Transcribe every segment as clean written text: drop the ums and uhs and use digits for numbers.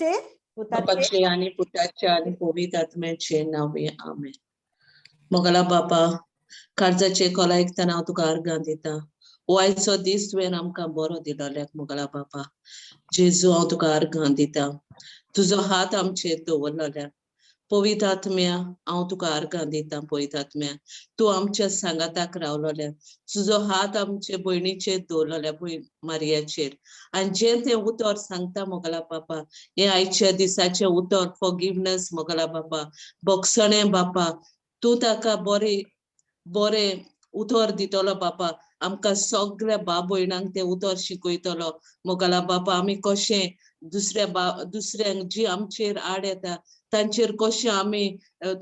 बापाचे, पुताचे बापाचे आनी पुताचे आनी पवित्र आत्म्याचे नांवे, आमेन. मोगाला बापा, काळजाचे खोलायकतना हांव तुका अर्गां दिता. हो आयचो दीस तुवें आमकां बरो दिलोल्याक मोगाला बापा. जेजू, हांव तुका अर्गां दिता, तुजो हात आमचेर दवरलोल्याक. पवित्र आत्म्या, हांव तुका अर्गां दिता. पवित्र आत्म्या, तूं आमच्या सांगाताक रावलोल्या, तुजो हात आमचे भयणीचेर दवरलोल्या, भयण मारियाचेर. आनी जें तें उतर सांगता मोगला बापा, हें आयच्या दिसाचें उतर फॉरगिवनस मोगला बापा, बक्षणें बापा, तूं ताका बरें बरें उतर दितलो बापा. आमकां सगळ्या बाप भयणांक तें उतर शिकयतलो मोगला बापा. आमी कशें दुसऱ्या दुसऱ्यांक जी आमचेर आड येता तांचेर कशें आमी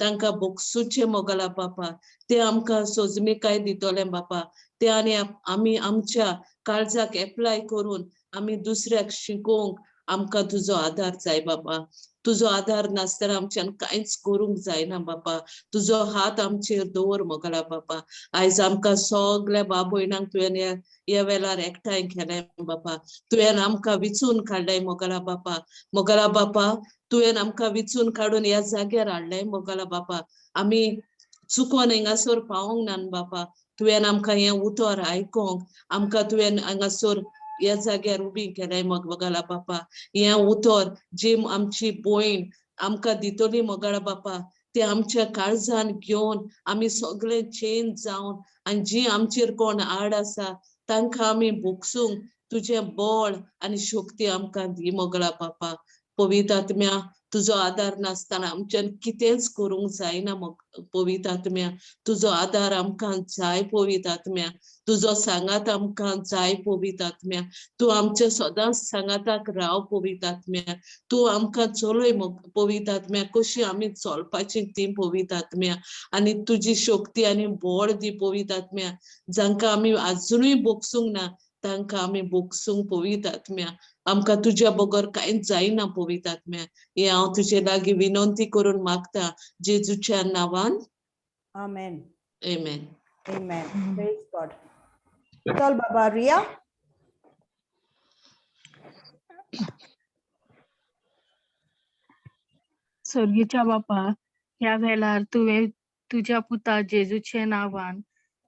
तांकां बोगसुचें मोगला बापा, ते आमकां सोजमिकाय दितलें बापा. ते आनी आमी आमच्या काळजाक एप्लाय करून आमी दुसऱ्याक शिकोवंक आमकां तुजो आदार जाय बापा. तुजो आदार नासतना आमच्यान कांयच करूंक जायना बापा. तुजो हात आमचेर दवर मोगला बापा. आयज आमकां सगल्या बाप भयणांक तुवें ह्या वेळार एकठांय केलें बापा. तुवें आमकां विचून काडलें मोगला बापा. मोगला बापा, तुवें आमकां विचून काडून ह्या जाग्यार हाडलें मोगला बापा. आमी चुकोन हांगासर पावोंक ना बापा. तुवें आमकां हें उतर आयकोंक आमकां तुवें हांगासर ह्या जाग्यार उबी केलें मोगला बापा. हें उतर जी आमची भयण आमकां दितली मोगला बापा, ते आमच्या काळजान घेवन आमी सगळे चेंज जावन आनी जी आमचेर कोण आड आसा तांकां आमी भोगसूंक तुजें बळ आनी शक्ती आमकां दी मोगला बापा. पवित्र आत्म्या, तुजो आदार नासतना आमच्यान कितेंच करूंक जायना. पवित्र आत्म्या, तुजो आदार आमकां जाय. पवित्र आत्म्या, तुजो सांगात आमकां जाय. पवित्र आत्म्या, तूं आमच्या सदांच सांगाताक राव. पवित्र आत्म्या, तूं आमकां चलय पवित्र आत्म्या, कशी आमी चलपाची ती पवित्र आत्म्या, आनी तुजी शक्ती आनी बळ दी पवित्र आत्म्या. जांकां आमी आजुनूय भोगसूंक ना तांकां आमी भोगसूंक पवित्र आत्म्या. आमकां तुज्या बगर कांयच जायना पवित्र आत्म्या. हें हांव तुजे लागीं विनंती करून मागता जेजूच्या नांवान. आमेन. Amen. Amen. Praise God. चल बाबा रिया. स्वर्गीच्या बापा, ह्या वेळार तुवें तुज्या पुता जेजूचे नांवान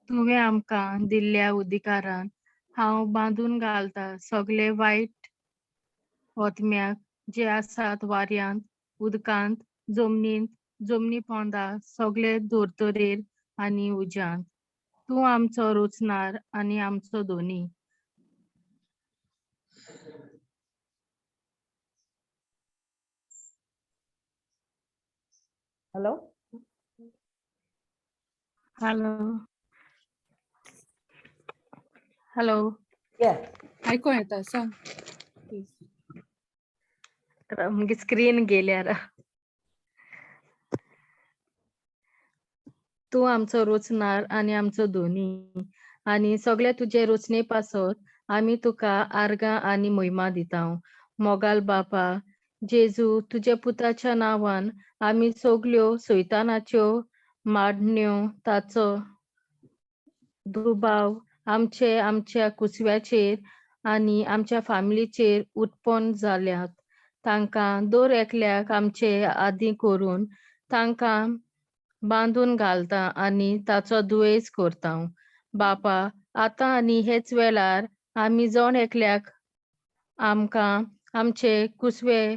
तुवें आमकां दिल्ल्या अधिकारान हांव बांदून घालता सगळे वायट आत्म्याक जे आसात वाऱ्यांत, उदकांत, जमनींत, जमनी पोंदा, सगळे धर्तरेर आनी उज्यांत. तूं आमचो रोचणार आनी आमचो धनी. हॅलो. Hello, hello. ये. आयको येता, सांग प्लीज. मुगे स्क्रीन गेल्यार. तूं आमचो रोचणार आनी आमचो धनी आनी सगळे तुजे रोचणे पासत आमी तुका आर्गां आनी मोहिमा दिता. मोगाल बापा जेजू, तुज्या पुताच्या नांवान आमी सगल्यो सैतानाच्यो माडण्यो, ताचो दुबाव आमचे, आमच्या कुसव्याचेर आनी आमच्या फामिलीचेर उत्पन्न जाल्यात तांकां दर एकल्याक आमचे आदी करून तांकां बांदून घालता आनी ताचो दुयेंस करता. बापा, आतां आनी हेच वेळार आमी जण एकल्याक आमकां आमचे कुसवे,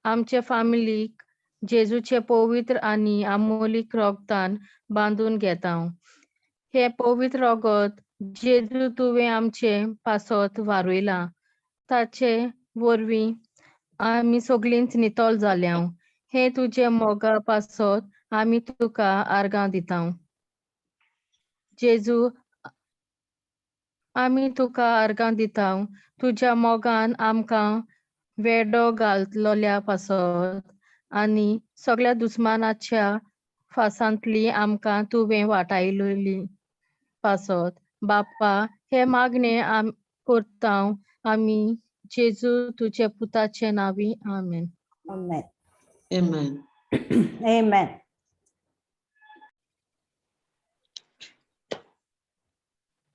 आमचे फामिलीक जेजूचे पवित्र आनी आमोलीक रोगतान बांदून घेता. हें पवित्र रगत जेजू तुवें आमचे पासत वारयलां, ताचे वरवीं आमी सगळींच नितळ जाल्या. हें तुजे मोगा पासत आमी तुका आर्गां दिता. जेजू, आमी तुका आर्गां दिता तुज्या मोगान आमकां वेडो घालतल्या पासत आनी सगळ्या दुस्मानाच्या फासांतली आमकां तुवें वाटायलेली पासत. बापा, हे मागणे आम करता आमी जेजू तुज्या पुताचे नांवी, आमेन. आमेन. Amen. Amen.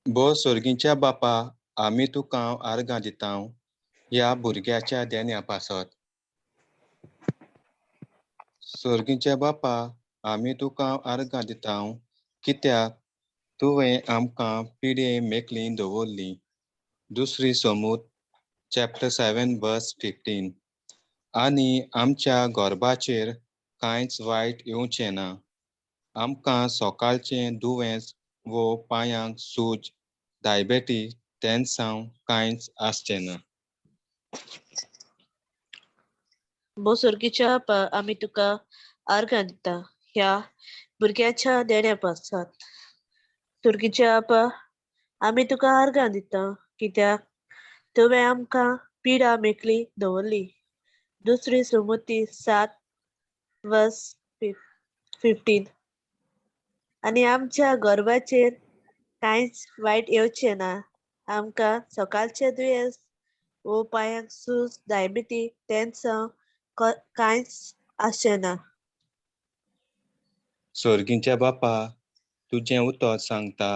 बो स्वर्गीच्या बापा, आमी तुका आर्गां दिता ह्या भुरग्याच्या देण्या पासत. सोर्गीच्या बापा, आमी तुका आर्गां दिता कित्याक तुवें आमकां पिडे मेकली दवरली. दुसरी सोमूत चॅप्टर 7 वर्स 15. आनी आमच्या गोरबाचेर कांयच वायट येवचें ना. आमकां सकाळचें दुयेंस वो पांयांक सूज, डायबेटीस, तेन्सांव कांयच आसचें ना. मोसुर्गीच्या आपा, आमी तुका आर्गां दिता ह्या भुरग्याच्या देण्या पासात. सुर्गीच्या आपा, आमी तुका आर्गां दिता कित्याक तुवें आमकां पिडा मेकली दवरली. दुसरी सुमती 7 वर्स 15. आनी आमच्या गर्भाचेर कांयच वायट येवचें ना. आमकां सकाळचें दुयेंस वो पांयांक सूज, डायबिटी, तेन्सांव कांयच आसचें ना. सोर्गीच्या बापा, तुजें उतर सांगता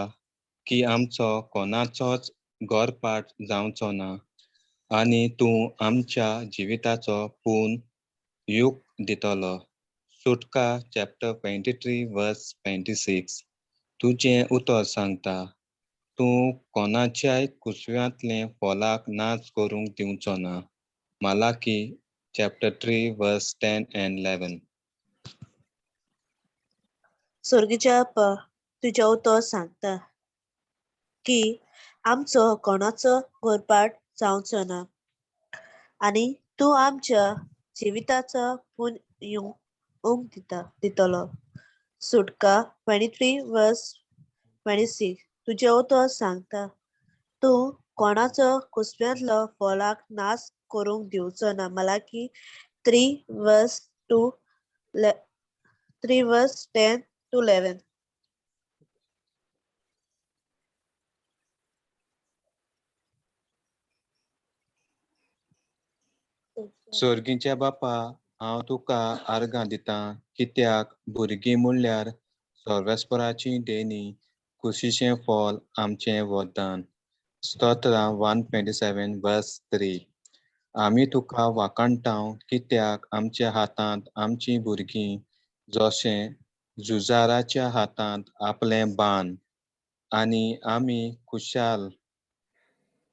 की आमचो कोणाचोच गोरपाट जावचो ना आनी तूं आमच्या जिविताचो पूर्ण युग दितलो. सुटका चॅप्टर 23 वर्स 26. तुजें उतर सांगता तूं कोणाच्याय कुसव्यांतलें फॉलाक नाच करूंक दिवचो ना. मालाकी चॅप्टर 3 वर्स 10 एंड 11. सोर्गीच्या आपा, तुजें उतर सांगता की आमचो कोणाचो गोरपाट जावचो ना आनी तूं आमच्या जिविताचो पूर्ण युग दितलो. सुटका 23 वर्स 26. तुजें उतर सांगता तूं कोणाचो कुसव्यांतलो फॉलाक नाश करूंक दिवचो ना. मलाकी 3 वर्स 2 3 वर्स 10 to 11. सोर्गीच्या बापा, हांव तुका आर्गां दिता कित्याक भुरगीं म्हणल्यार सर्वेस्पराची देणी, कुशीचें फॉल आमचें वरदान. स्तोत्रां 127 वर्स 3. आमी तुका वाखाणटा कित्याक आमच्या हातांत आमचीं भुरगीं जशें झुजाराच्या हातांत आपलें बाण आनी आमी खुशाल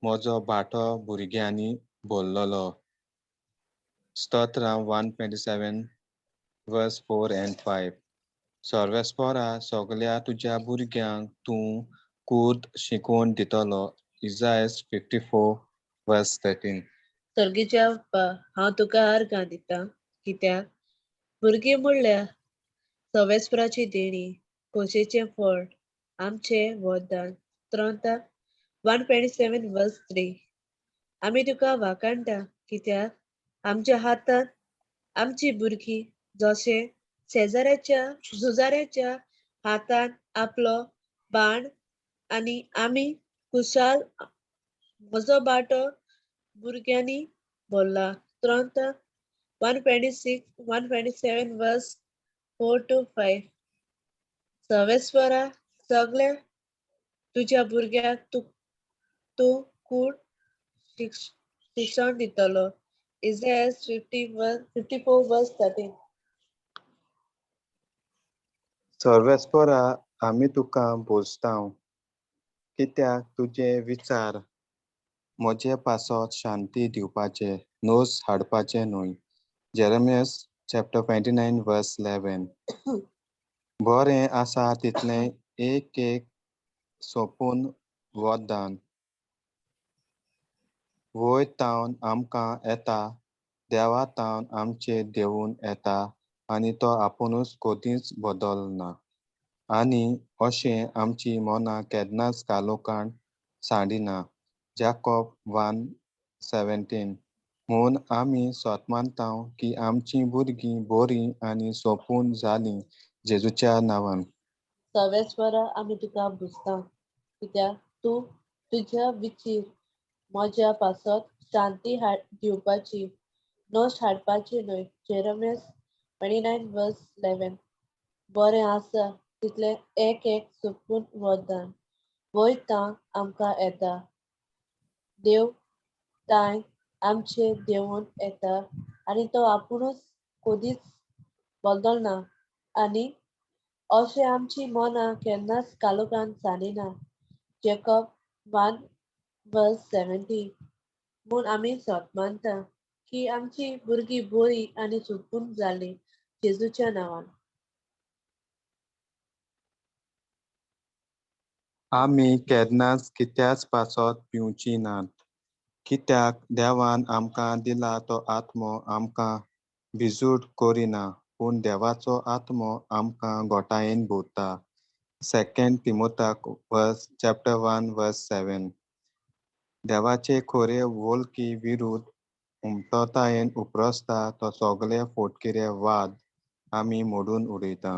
म्हजो भाटो भुरग्यांनी भरलेलो. स्तोत्रां 127 वर्स 4 एंड 5. सर्वेस्परा, सगल्या तुज्या भुरग्यांक तूं कूर्द शिकोवन दितलो. इजायस 54 वर्स 13. सर्गीच्या बाप्पा, हांव तुका आर्गां दिता कित्याक भुरगीं म्हणल्यार सवेस्पराची देणी, खोशेचें फळ, आमचें वरदान. स्तोत्रां 127 वर्स 3. आमी तुका वाखाणटा कित्याक आमच्या हातांत आमची भुरगीं जशें शेजाऱ्याच्या झुजाऱ्याच्या हातांत आपलो बाण आनी आमी खुशाल म्हजो बाटो भुरग्यांनी भरला. स्तोत्रां 126 127 वर्स 4 to 5. सवेस्वरा, सगळे तुज्या भुरग्यांक तूं कूड शिक्षण दितलो. इजायस 54 वर्स 13. सर्वेस्परा, आमी तुका भोजता कित्याक तुजे विचार म्हजे पासत शांती दिवपाचे, नोस हाडपाचे न्हय. जेरमियस चॅप्टर 29 वर्स 11. बरें आसा तितलें एक एक सोंपून वरदान वयर तावन आमकां येता, देवा तावन आमचेर देंवून येता आनी तो आपुणूच कदींच बदलना आनी अशें आमची मनां केन्नाच कालोकान सांडिना. जाकॉब 1:17. म्हूण आमी स्वत मानता की आमचीं भुरगीं बरीं आनी सोंपून जालीं जेजूच्या नांवान. सवेस्वरा, आमी तुका भुजता कित्याक तूं तुज्या विचीर म्हज्या पासत शांती दिवपाची, नश्ट हाडपाची न्हय. जेरमियस 29 वर्स 11. बरें आसा तितलें एक एक सोंपून वरदान वयर तावन आमकां येता, देव ताय आमचेर देंवून येता आनी तो आपुणूच कदींच बदलना आनी अशें आमची मनां केन्नाच कालोकान जालिना. जेकब 1:17. म्हूण आमी सत मानता की आमची भुरगीं बरी आनी सुपून जाली जेजूच्या नांवान. आमी केन्नाच कित्याच पासत पिवची नात, कित्याक देवान आमकां दिला तो आत्मो आमकां भिजूड करिना, पूण देवाचो आत्मो आमकां घोटायेन भोंवता. सेकंड तिमोताक वर्स चॅप्टर 1 वर्स 7. देवाचे खोरे वोलकी विरुद्ध उमटतायेन उप्रसता तो सगळे फोटकिरे वाद आमी मोडून उडयता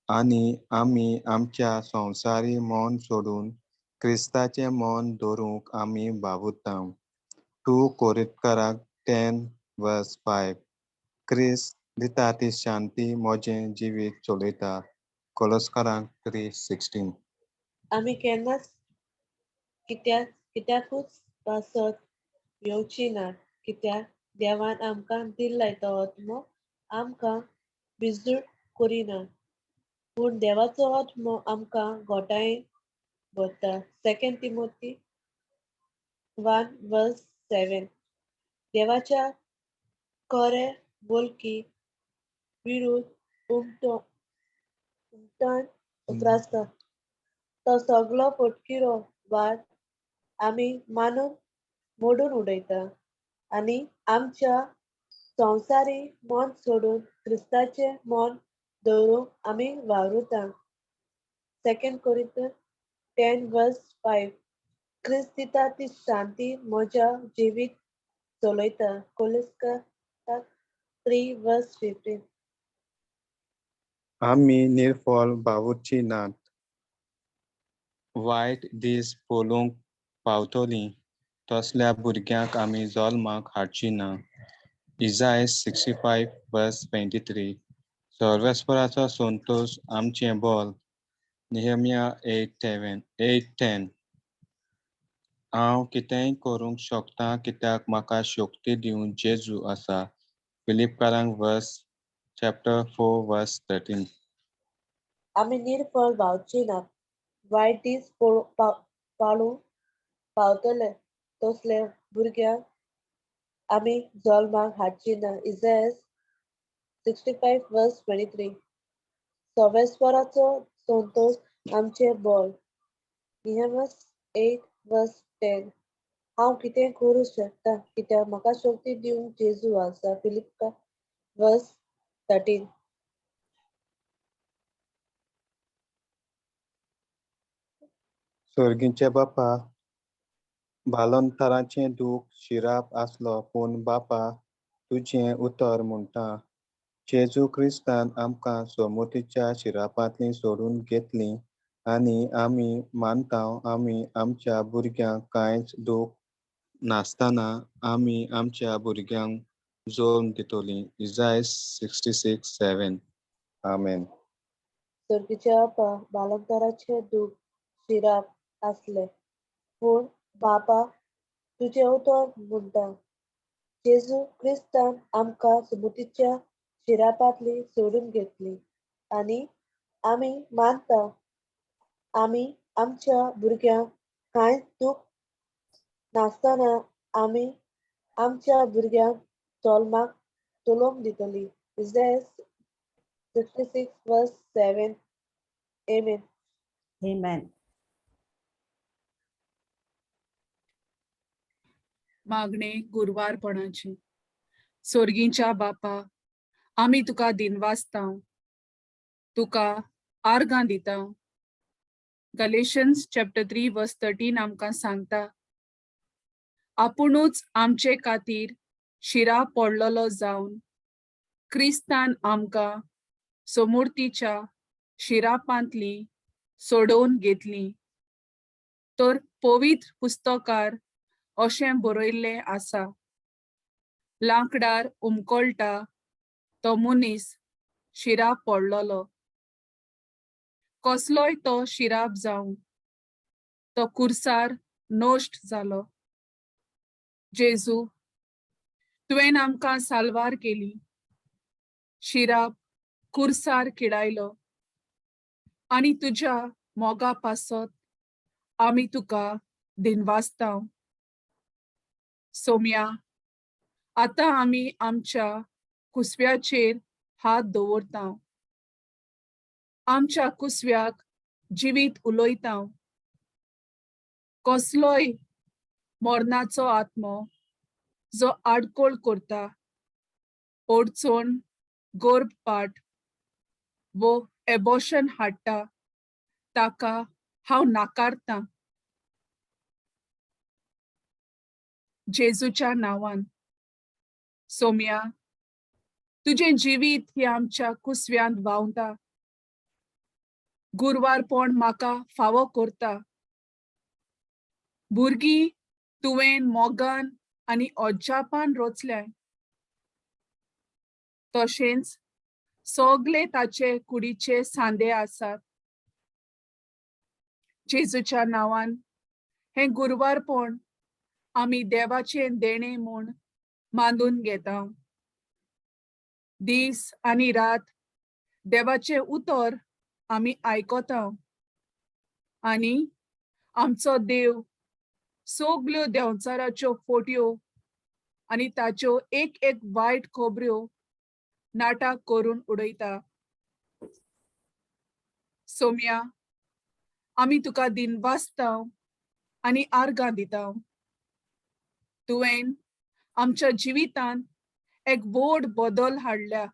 आनी आमी आमच्या संवसारी मन सोडून क्रिस्ताचें मन दवरूंक आमी बाबुरता. 2 कोरितकाराक 10 वर्स 5. क्रिस्त दिता ती शांती म्हजें जिवीत चलयता. कोलस्करांक 3:16. आमी केन्नाच कित्याकूच पासत येवची नात, कित्याक देवान आमकां दिल्ला तो आत्मो आमकां भिजूड करिना, पूण देवाचो आत्मो आमकां घोटायेन भरता. सेकंड तिमोती 1:7. देवाच्या खरे बोलकी विरुद्ध उमटान उप्रासता तो सगलो फटकिरो वाद आमी मानून मोडून उडयता आनी आमच्या संवसारी मन सोडून क्रिस्ताचें मन दवरूंक आमी वावुरता. सेकंड कोरिंथन 10:5. क्रिस्त दिता ती शांती म्हज्या जिवीत चलयता. कोलेस्कार 3:15. आमी निर्फळ बावुरची नात, वायट दीस पळोवंक पावतलीं तसल्या भुरग्यांक आमी जल्माक हाडची ना. इजाय 65:23. सर्वेस्पराचो संतोश आमचें बल. निहमिया 8:10. हांव कितेंय करूंक शकता कित्याक म्हाका शक्ती दिवंक जेजू आसा. फिलिपकारांक वर्स चॅप्टर 4 वर्स 13. आमी निर्फळ भावची नात, वायट दीस पाळूंक पावतले तसले भुरग्यांक आमी जल्माक हाडची ना. इजाय 65:23. सर्वेस्पराचो संतोश आमचें बळ. निहमस 8:10. हांव कितें करूं शकता कित्याक म्हाका शक्ती दिवंक जेजू आसा. फिलिपका 13. सर्गीचे बापा, बालंतराचें दूख शिराप आसलो, पूण बापा तुजें उतर म्हणटा जेजू क्रिस्तान आमकां सोमतीच्या शिरापांतली सोडून घेतली आनी आमी मानता आमी आमच्या भुरग्यांक कांयच दूख नासतना आमी आमच्या भुरग्यांक जल्म दितली. इजाय 66:7. आमेन. सर्गीच्या बापा, बालंतराचें दूख शिराप आसले, पूण बापा तुजें उतर म्हणटा जेजू क्रिस्तान आमकां सुमतीच्या शिरापांतली सोडून घेतली आनी आमी मानता आमी आमच्या भुरग्यांक कांयच दूख नासतना आमी आमच्या भुरग्यांक जल्माक चलोवंक दितली. इजाय 66:7. आमेन. Amen. मागणे गुरवारपणाची. सोर्गींच्या बापा, आमी तुका दिनवासता, तुका आर्गां दिता. गलेशन्स चॅप्टर 3 वर्स 13 आमकां सांगता, आपुणूच आमचे खातीर शिरा पडलेलो जावन क्रिस्तान आमकां सोमुर्तीच्या शिरापांतली सोडोवन घेतली. तर पवित्र पुस्तकार अशें बरयल्लें आसा, लांकडार उमकळटा तो मनीस शिराप पडलेलो, कसलोय तो शिराप जावं, तो कुर्सार नश्ट जालो. जेजू, तुवें आमकां साल्वार केली, शिराप कुर्सार किडायलो आनी तुज्या मोगा पासत आमी तुका दिनवासतांव. सोम्या, आतां आमी आमच्या कुसव्याचेर हात दवरतांव, आमच्या कुसव्याक जिवीत उलयतांव. कसलोय मरणाचो आत्मो जो आडकोळ करता, अडचण, गर्भपात वो एबॉर्शन हाडटा, ताका हांव नाकारतां जेजूच्या नांवान. सोम्या, तुजें जिवीत हें आमच्या कुसव्यांत व्हांवता. गुरवारपण म्हाका फावो करता. भुरगीं तुवें मोगान आनी अजापान रचल्याय, तशेंच सगळे ताचे कुडीचे सांदे आसात. जेजूच्या नांवान हें गुरवारपण आमी देवाचें देणें म्हूण मानून घेता. दीस आनी रात देवाचें उतर आमी आयकता आनी आमचो देव सगल्यो देंवचाराच्यो फोटयो आनी ताच्यो एक एक वायट खबऱ्यो नाटक करून उडयता. सोम्या, आमी तुका दिनवासता आनी आर्गां दिता. तुवें आमच्या जिवितांत एक व्हड बदल हाडल्या.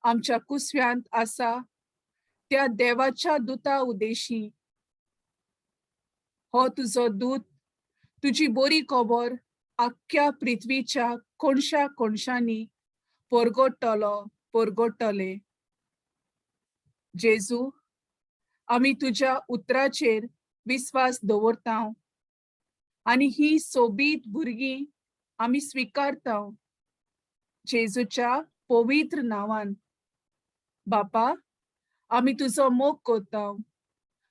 आमच्या कुसव्यांत आसा त्या देवाच्या दुता उदेशी. हो तुजो दूत तुजी बरी खबर आख्ख्या पृथ्वीच्या कोणशा कोणशांनी परगटतलो, परगटतले. जेजू, आमी तुज्या उतराचेर विस्वास दवरता आनी ही सोबीत भुरगीं आमी स्विकारता जेजूच्या पवित्र नांवान. बापा, आमी तुजो मोग करता,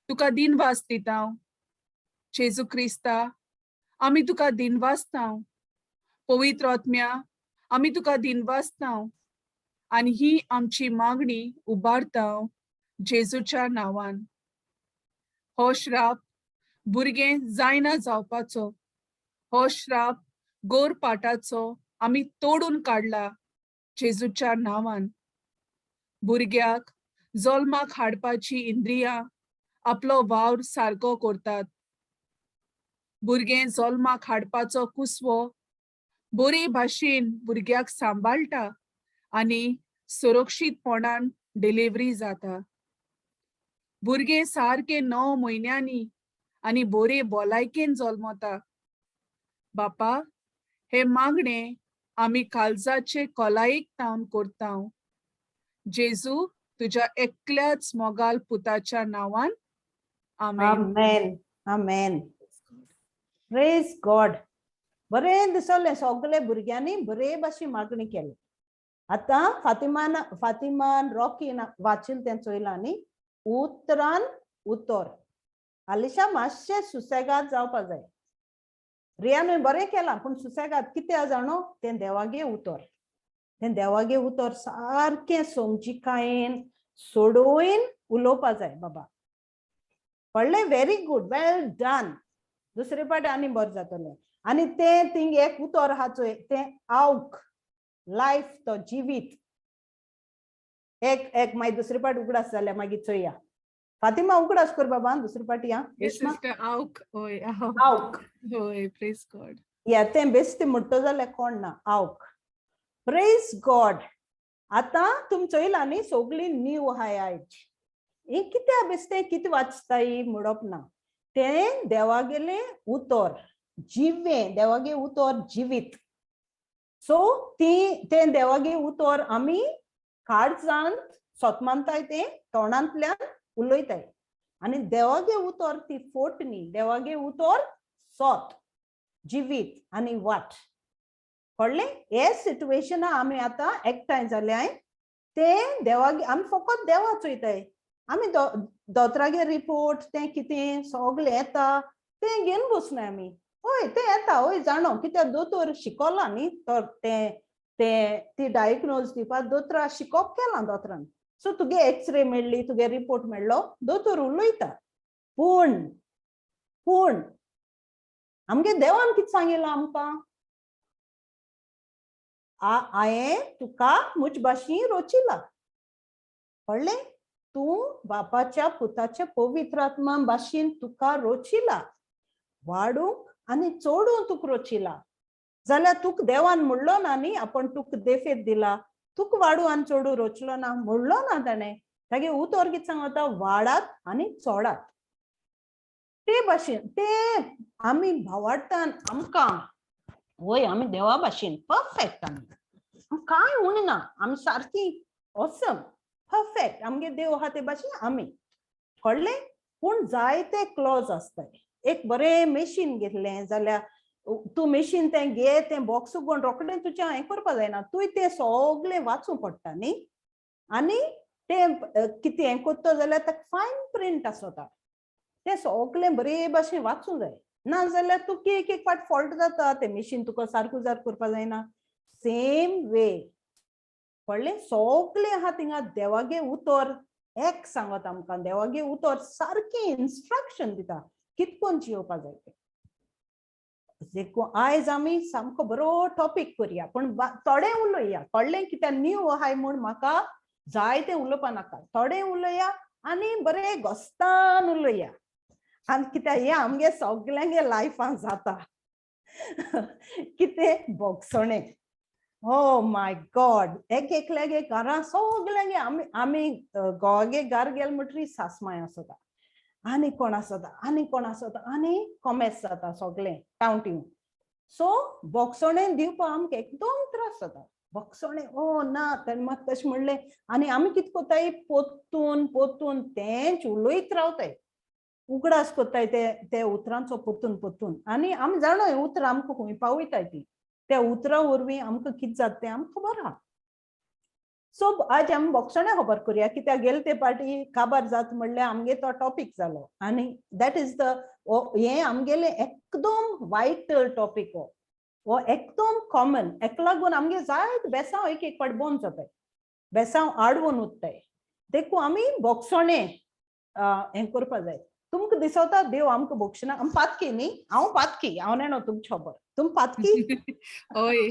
तुका दिनवास दिता. जेजू क्रिस्ता, आमी तुका दिनवासता. पवित्र आत्म्या, आमी तुका दिनवासता आनी ही आमची मागणी उबारता जेजूच्या नांवान. हो श्राप भुरगें जायना जावपाचो, हो श्राप गोरपाटाचो आमी तोडून काडला जेजूच्या नांवान. भुरग्याक जल्माक हाडपाची इंद्रियां आपलो वावर सारको करतात. भुरगें जल्माक हाडपाचो कुसवो बरे भाशेन भुरग्याक सांबाळटा आनी सुरक्षीतपणान डिलिव्हरी जाता. भुरगें सारकें 9 म्हयन्यांनी आनी बरे भलायकेन जल्मता. बापा, हे मागणें आमी काळजाचे खोलायेक तावन करता जेजू तुज्या एकल्याच मोगाल पुताच्या नांवान. आमेन. आमेन, आमेन. Praise God. बरें दिसलें, सगळे भुरग्यांनी बरे भाशेन मागणी केली. आतां फातिमान फातिमान रॉकीन वाचिल तें चोयलां न्ही. उतरान उतर. आलिशा, मातशें सुसेगाद जावपा जाय. रियानूय बरें केलां, पूण सुसेगाद कितें जाणो, तें देवागे उतर, तें देवागे उतर सारकें समजिकायेन सोडोवन उलोवपा जाय बाबा. कळ्ळें? Very good, well done. दुसरे पाट आनी बरें जातलें. आनी तें थिंग एक उतर आहा चोय, तें आवक लायफ, तो जिवीत. एक एक मागीर दुसरे पाट उगडास जाल्यार मागीर चोया. फातिमा, उगडास कर बाबा, दुसरे पाट या. Yes, sister, आवक, होय, आवक. आवक. होय, praise God. या, तें बेश्टें म्हणटो जाल्यार कोण ना. आवक. Praise God. आतां तुम चोयला न्ही, सगळीं न्यू आहाय आयज. ही कित्या बेश्टें कितें वाचताय म्हणप ना. तें देवागेलें उतर जिवें, देवागे उतर जिवीत. सो ती तें देवागे उतर आमी काळजांत सोतमानताय, तें तोंडांतल्यान उलयताय. आनी देवागे उतर ती फोट न्ही, देवागे उतर सोत, जिवीत आनी वाट. कळ्ळें? हे सिट्युएशना आमी आतां एकठांय जाल्याय. तें देवागे आमी फकत देवा चोयताय. आमी दोतोरागे रिपोर्ट तें कितें सगळें येता तें घेवन बसनाय आमी. हय, तें येता, हय जाणो, कित्याक दोतोर शिकोला न्ही तर तें. ते ती डायग्नोज दिवपाक दोतोरा शिकोप केलां दोतोरान. सो तुगे एक्सरे मेळ्ळी, तुगे रिपोर्ट मेळ्ळो, दोतोर उलयता. पूण पूण आमगे देवान कितें सांगिलां आमकां? हांयें तुका म्हज भाशेन रोचिला, कळ्ळें? तूं बापाच्या पुताच्या पवित्र आत्मा भाशेन तुका रोचिला, वाडूंक आनी चोडूंक तुका रोचिला. जाल्यार तुका देवान म्हणलो ना न्ही आपूण तुका देफेत दिला, तुका वाडू आनी चोडू रोचलो ना म्हणलो ना ताणें. तागे उतर कितें सांगता? वाडात आनी चोडात. ते भाशेन ते आमी भावार्थान आमकां वय आमी देवा भाशेन परफेक्ट, आमी कांय उणें ना, आमी सारकी ऑसम परफेक्ट, आमगे देव आहा ते भाशेन आमी, कळ्ळें? पूण जायते क्लॉज आसताय. एक बरें मेशीन घेतलें जाल्यार तूं मेशीन तें घे, तें बॉक्स उगोवन रोखडें तुजें हें करपा जायना, तुवें तें सगळें वाचूं पडटा न्ही. आनी तें कितें हें करता जाल्यार ताका फायन प्रिंट आसता, तें सगळें बरे भाशेन वाचूं जाय, ना जाल्यार तुका एक एक फावट फॉल्ट जाता, तें मेशीन तुका सारको जार करपा जायना. सेम वे, कळ्ळें? सगळें आहा थिंगा देवागे उतर एक सांगत आमकां, देवागे उतर सारकें इन्स्ट्रक्शन दिता कितकोन जियोवपा जाय तें. देखून आयज आमी सामको बरो टॉपीक करया, पूण थोडें उलोवया, कळ्ळें? कित्याक न्यू आहाय म्हूण म्हाका जायतें उलोवपा नाका, थोडें उलोवया आनी बरें गोस्तान उलोवया. आनी कित्याक हें आमगे सगल्यांगे लायफान जाता कितें भोगसणें. ओ my God, एक एकल्यागे घरां सगल्यांगे आमी आमी घोवागे घर गेले म्हणटरी सासमाय आसता, आनी कोण आसता, आनी कोण आसता, आनी कोमेस जाता सगळें कावंटींग. सो भोगसणें दिवपाक आमकां एकदम त्रास जाता. भोगसणें ओ ना तेणें म्हाका तशें म्हणलें, आनी आमी कितें करताय पोत्तून पोत्तून तेंच उलयत रावताय, उगडास करताय ते ते उतरांचो पोत्तून पोत्तून. आनी आमी जाणा हीं उतरां आमकां खंय पावयताय ती, त्या उतरां वरवीं आमकां कितें जाता तें आमकां खबर आहा. सो आज आमी भोगसणें खबर करया, कित्याक गेले ते पाटी काबार जात म्हणल्यार आमगे तो टॉपीक जालो, आनी that is the हें आमगेलें एकदम वायटल टॉपीक, हो हो एकदम कॉमन. हेका लागून आमगे जायत बेसांव एक एक फावट बंद जाताय, बेसांव आडवून उरताय. देखून आमी भोगसणें हें करपा जाय. तुमकां दिसता देव आमकां भोगशिना, आमी पातकी न्ही? हांव पातकी, हांव नेणो तुमची खबर, तुम पातकी? हय.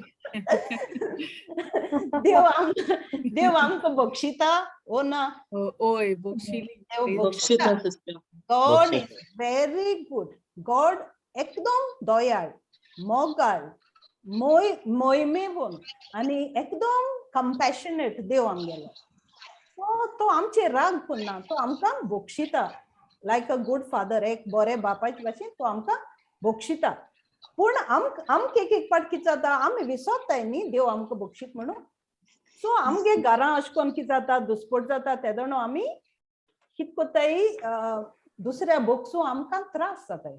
देव आमकां बक्षिता ओ ना? हय, बक्षिली. देव बक्षिता. बक्षिता sister. God is very good. God एकदम दयाळ, मोगाळ, मोय मोयमेवून आनी एकदम कंपॅशनेट देव आमगेलो. सो तो आमचे राग करना, तो आमकां बक्षिता लायक अ गुड फादर, एक बरे बापायचे भाशेन तो आमकां बक्षिता. पूण आमकां एक एक फावट कितें जाता, आमी विसरताय न्ही देव आमकां बक्षीत म्हणून. सो आमगे घरां अशें करून कितें जाता, दुस्पोट जाता, तेदोणो आमी कितें करताय, दुसऱ्या बोक्सूं आमकां त्रास जाताय.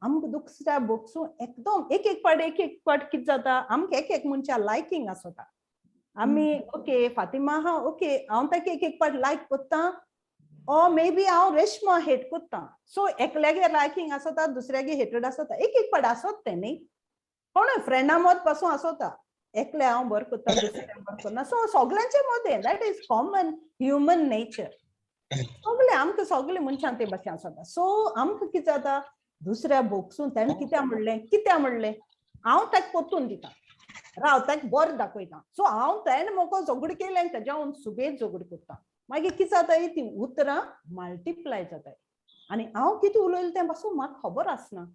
आमकां दुसऱ्या बोक्सूं एकदम एक एक फावट एक एक फावट कितें जाता, आमकां एक एक मनशा लायकींग आसता. आमी ओके फातिमा आहा, ओके हांव ताका एक एक फावट लायक कोत्ता, ओ मे बी हांव रेश्मा हेट कोत्ता. सो एकल्यागे लायकींग आसता, दुसऱ्यागे हेटड आसता, एक एक फावट आसत तें न्ही. कोणूय फ्रेंडा मद पासून आसता, एकले हांव बरें करता, दुसऱ्या बरें करना. सो सगल्यांचे मदें that is common human nature. सगळे आमकां सगळे मनशां ते भाशेन आसता. सो आमकां कितें जाता, दुसऱ्या बोगसून ताणें कित्याक म्हणलें, कित्याक म्हणलें, हांव ताका परतून दिता, राव ताका बरें दाखयता. सो हांव तेणें म्हाका झगडी केलें आनी तेज्या हांव सुबेज झगडी करता. मागीर कितें जाता, ती उतरां मल्टिप्लाय जाताय आनी हांव कितें उलयलें तें पासून म्हाका खबर आसना.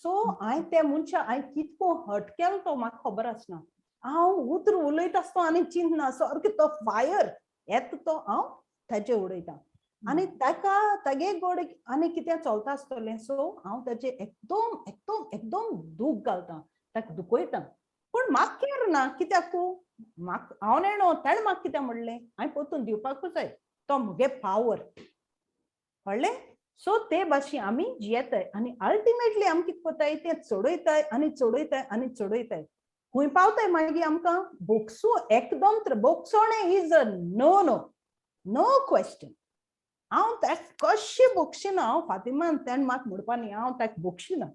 सो हांवें त्या मनशा हांवें कितको हर्ट केलो तो म्हाका खबर आसना. हांव उतर उलयता आसता आनी चिंतना सारकें तो फायर येता तो हांव ताजे उडयता आनी ताका तागे गोड आनी कितें चलता आसतलें. सो हांव ताजे एकदम एकदम एकदम दूख घालता, ताका दुखयता. पूण म्हाका केर ना, कित्याक म्हाका हांव नेणो ताणें म्हाका कितें म्हणलें, हांवें परतून दिवपाकूच जाय, तो म्हगे पावर, कळ्ळें? सो ते भाशेन आमी जियेताय आनी अल्टिमेटली आमी कितें करताय, तें चडयताय आनी चडयताय आनी चडयताय, खंय पावताय मागीर आमकां बोगसू एकदम. बोगसोणें is a no no no question. हांव ताका कशें बोगशिना, हांव फातिमान तेणें म्हाका म्हणपा न्ही, हांव ताका बोगशिना.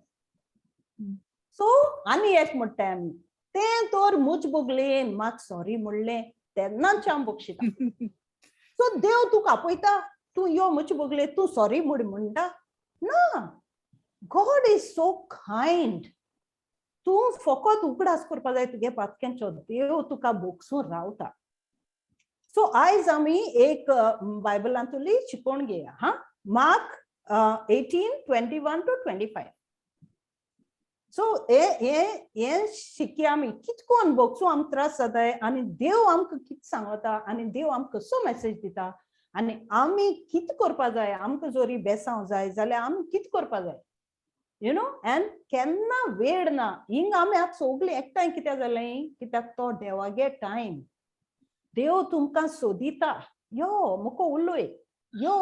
सो आनी एक म्हणटाय आमी तें तर मुज बोगलेन म्हाका सॉरी म्हणलें तेन्नाच हांव बक्षिता. सो देव तुका आपयता, तूं यो मुज बोगले, तूं सॉरी म्हूण म्हणटा ना. गॉड is so kind. तूं फकत उगडास करपा जाय तुगे पातक्यांचो, देव तुका बोगसून रावता. सो आयज आमी एक बायबलांतली शिकोवन घेया. हा, मार्क 18:21 to 25. सो हे हे हे शिकया आमी, कितकोन बोगसूं आमकां त्रास जाताय आनी देव आमकां कितें सांगता आनी देव आमकां कसो मेसेज दिता आनी आमी कितें करपा जाय. आमकां जरी बेसांव जाय जाल्यार आमी कितें करपा जाय, you know. And केन्ना वेळ ना. हिंग आमी आतां सगळीं एकठांय कित्याक जालें, कित्याक तो देवागे टायम. देव तुमकां सोदिता, यो मुको उलय, यो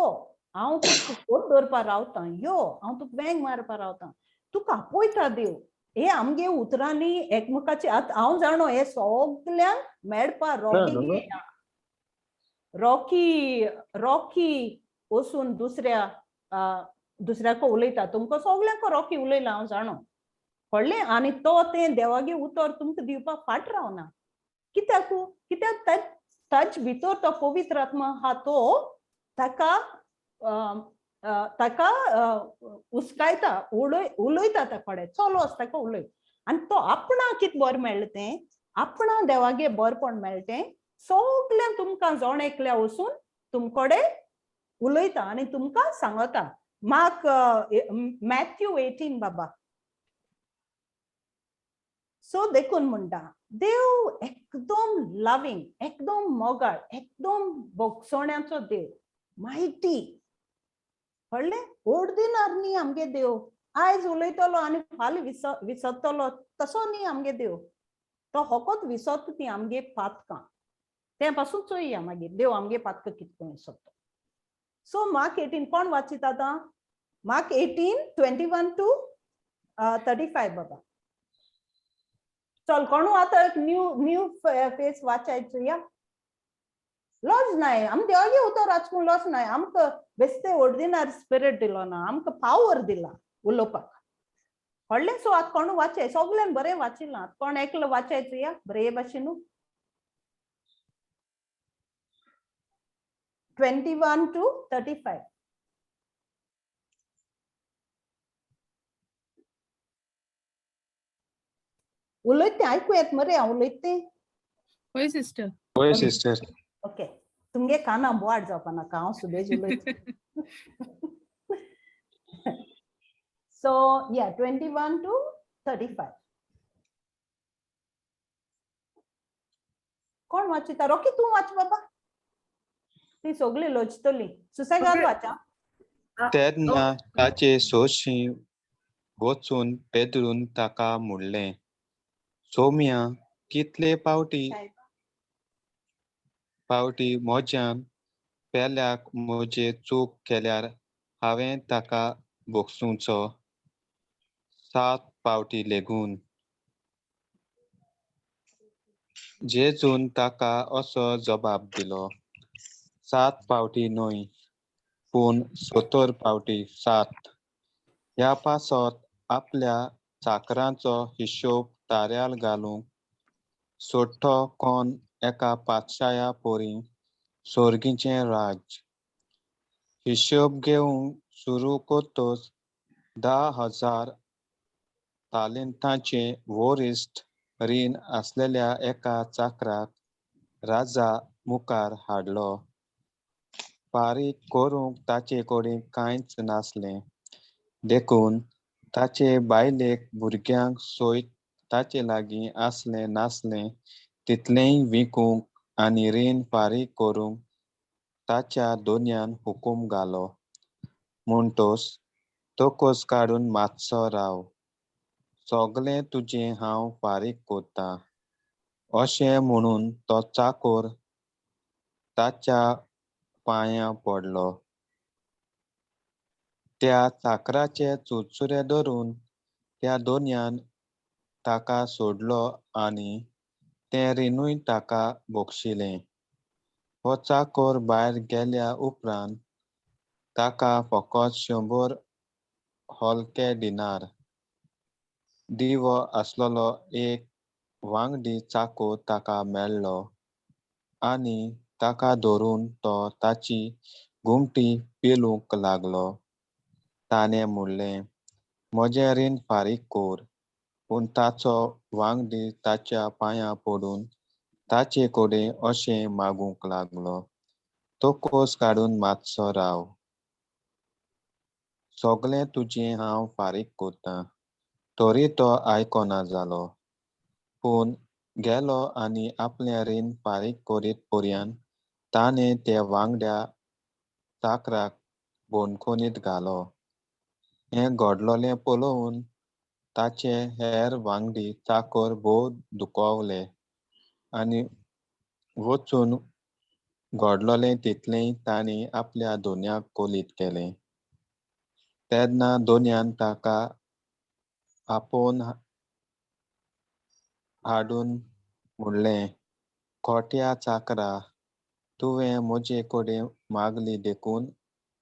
हांव तुका फोट दवरपा रावतां, यो हांव तुका वेंग मारपा रावतां, तुका आपयता देव. हे आमगे उतरांनी एकमेकाचे आतां हांव जाणो हे सगल्यांक मेळपा रॉकी रॉकी रॉकी वचून दुसऱ्या दुसऱ्याको उलयता, तुमकां सगल्यांक रॉकी उलयला हांव जाणो, कळ्ळें. आनी तो तें देवागे उतर तुमकां दिवपाक फाट रावना. कित्याक? कित्याक ताज भितर तो पवित्र आत्मा आहा, तो ताका ताका उस्कायता, उलयता त्या कडेन, चलो वच ताका उलय. आनी तो आपणाक कितें बरें मेळ्ळें तें, आपणा देवागे बरेपण मेळ्ळें तें सगळें तुमकां जण एकल्या वचून तुमकडे उलयता आनी तुमकां सांगता. मार्क मॅथ्यू 18 बाबा. सो देखून म्हणटा देव एकदम लव्हिंग, एकदम मोगाळ, एकदम बोगसोण्याचो देव, माहिती कळ्ळें. ओर्डिनार न्ही आमगे देव, आयज उलयतलो आनी फाल्यां विसरतलो तसो न्ही आमगे देव. तो होकोत विसरता ती आमगे पातकां, तें पासून चोया मागीर देव आमगे पातकां कितको विसरता. सो मार्क 18 कोण वाचिता आतां? मार्क 18:21 to 35 बाबा. चल कोणू आतां एक न्यू न्यू फेस वाचायचो या. लॉज नाय आम देवागे उतर वाचूंक लॉज नाय. आमकां बेस्ते ओर्डिनरी स्पिरिट दिलो ना, आमकां पावर दिला उलोवपाक, कळ्ळें. सो आतां कोणू वाचाय, सगळ्यान बरें वाचिलां, आतां कोण एकलो वाचायचो या बरे भाशेन. 21 to 35. उलयते आयकू येत मरे हांव उलयते? हय सिस्टर. होय सिस्टर. ओके, तुमगे काना बोवाळ जावपा नाका, हांव सुबेज उलयता. सो या 21 to 35. कोण वाचिता? रॉकी तूं वाच बाबा, ती सगळी लजतली. सुसेगाद वाचा. तेन्ना ताचे सोशी वचून पेद्रून ताका म्हणलें, सोम्या कितले पावटी पावटी म्हज्यान पेल्याक म्हजे चूक केल्यार हांवें ताका भोगसुचो? 7 पावटी लेगून. जेजून ताका असो जबाब दिलो, 7 पावटी न्हय पूण 70 पावटी 7. ह्या पासत आपल्या चाकरांचो हिशोब ताऱ्याल घालूंक सोडटो कोण एका पातशाया पोरी सोर्गीचें राज्य. हिशोब घेवंक सुरू करतच 10,000 तालेंतांचे वरिश्ठ रीण आसलेल्या एका चाकराक राजा मुखार हाडलो. फारीक करूंक ताचे कडेन कांयच नासलें, देखून ताचे बायलेक भुरग्यांक सयत ताचे लागीं आसलें नासलें तितलेंय विकूंक आनी रीण फारीक करूंक ताच्या दोनयान हुकूम घालो. म्हणटोच तकस काडून मातसो राव, सगळें तुजें हांव फारीक करतां, अशें म्हणून तो चाकोर ताच्या पांयां पडलो. त्या चाकराचे चुरचुरे धरून त्या दोनयान ताका सोडलो आनी तें रिणूय ताका बक्षिलें. हो चाकोर भायर गेल्या उपरांत ताका फकत 100 हलके डिनार दिवो आसलेलो एक वांगडी चाकोर ताका मेळ्ळो आनी ताका धरून तो ताची घुमटी पेलूंक लागलो. ताणें म्हणलें, म्हजें रीण फारीक कर. पूण ताचो वांगडी ताच्या पांयां पडून ताचे कडेन अशें मागूंक लागलो, तकस काडून मातसो राव, सगळें तुजें हांव फारीक करतां. तरी तो आयकना जालो, पूण गेलो आनी आपलें रीण फारीक करीत पर्यंत ताणें त्या वांगड्या चाकराक बंदखणींत घालो. हें घडलोलें पळोवन ताचे हेर वांगडी चाकर भोव दुखवले आनी वचून घडलोलें तितलेंय तांणी आपल्या धनयाक कळीत केलें. तेन्ना धनयान ताका आपोवन हाडून म्हणलें, खोट्या चाकरा, तुवें म्हजे कडेन मागली देखून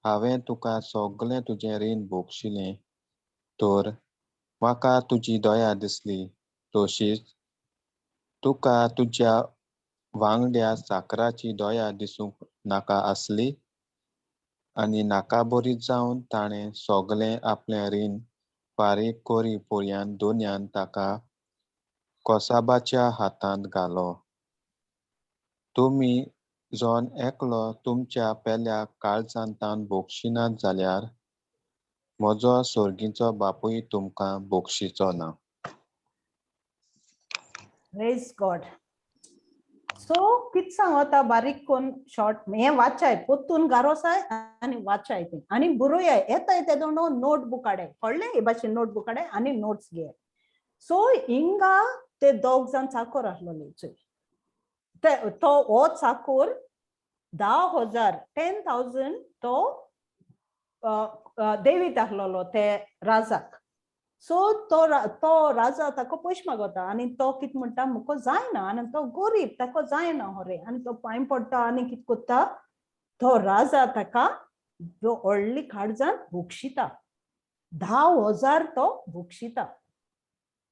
हांवें तुका सगळें तुजें रीण भोगशिलें. तर म्हाका तुजी दया दिसली, तशीच तुका तुज्या वांगड्या चाकराची दया दिसूंक नाका आसली. आनी नाकाबरीत जावन ताणें सगळें आपलें रीण फारीक करी पर्यंत धनयान ताका कोसाबाच्या हातांत घालो. तुमी जण एकलो तुमच्या पेल्या काळजांतान भोगशिनात जाल्यार म्हजो सर्गीचो बापूय तुमकां भोगशिचो ना. प्रेज गॉड. सो कित सांगता बारीक कोन शॉर्ट हें वाचाय, पोत्तून गारोसाय आनी वाचाय तें आनी बरोयाय. येताय तेदो नोटबूक हाडाय, कळ्ळें? हे भाशेन नोटबूक हाडाय आनी नोट्स घेयाय. सो हिंगा ते दोग जाण चाकोर आसलोले चोय, ते तो हो चाकोर 10,000, 10,000 तो देवीत आसलोलो ते राजाक. सो तो राजा ताका पयशे मागता आनी तो कित म्हणटा, म्हाका जायना, आनी तो गरीब, ताका जायना होरे, आनी तो पांय पडटा आनी कित करता, तो राजा ताका व्हडली काळजान भोगशिता, 10,000 तो भोगशिता.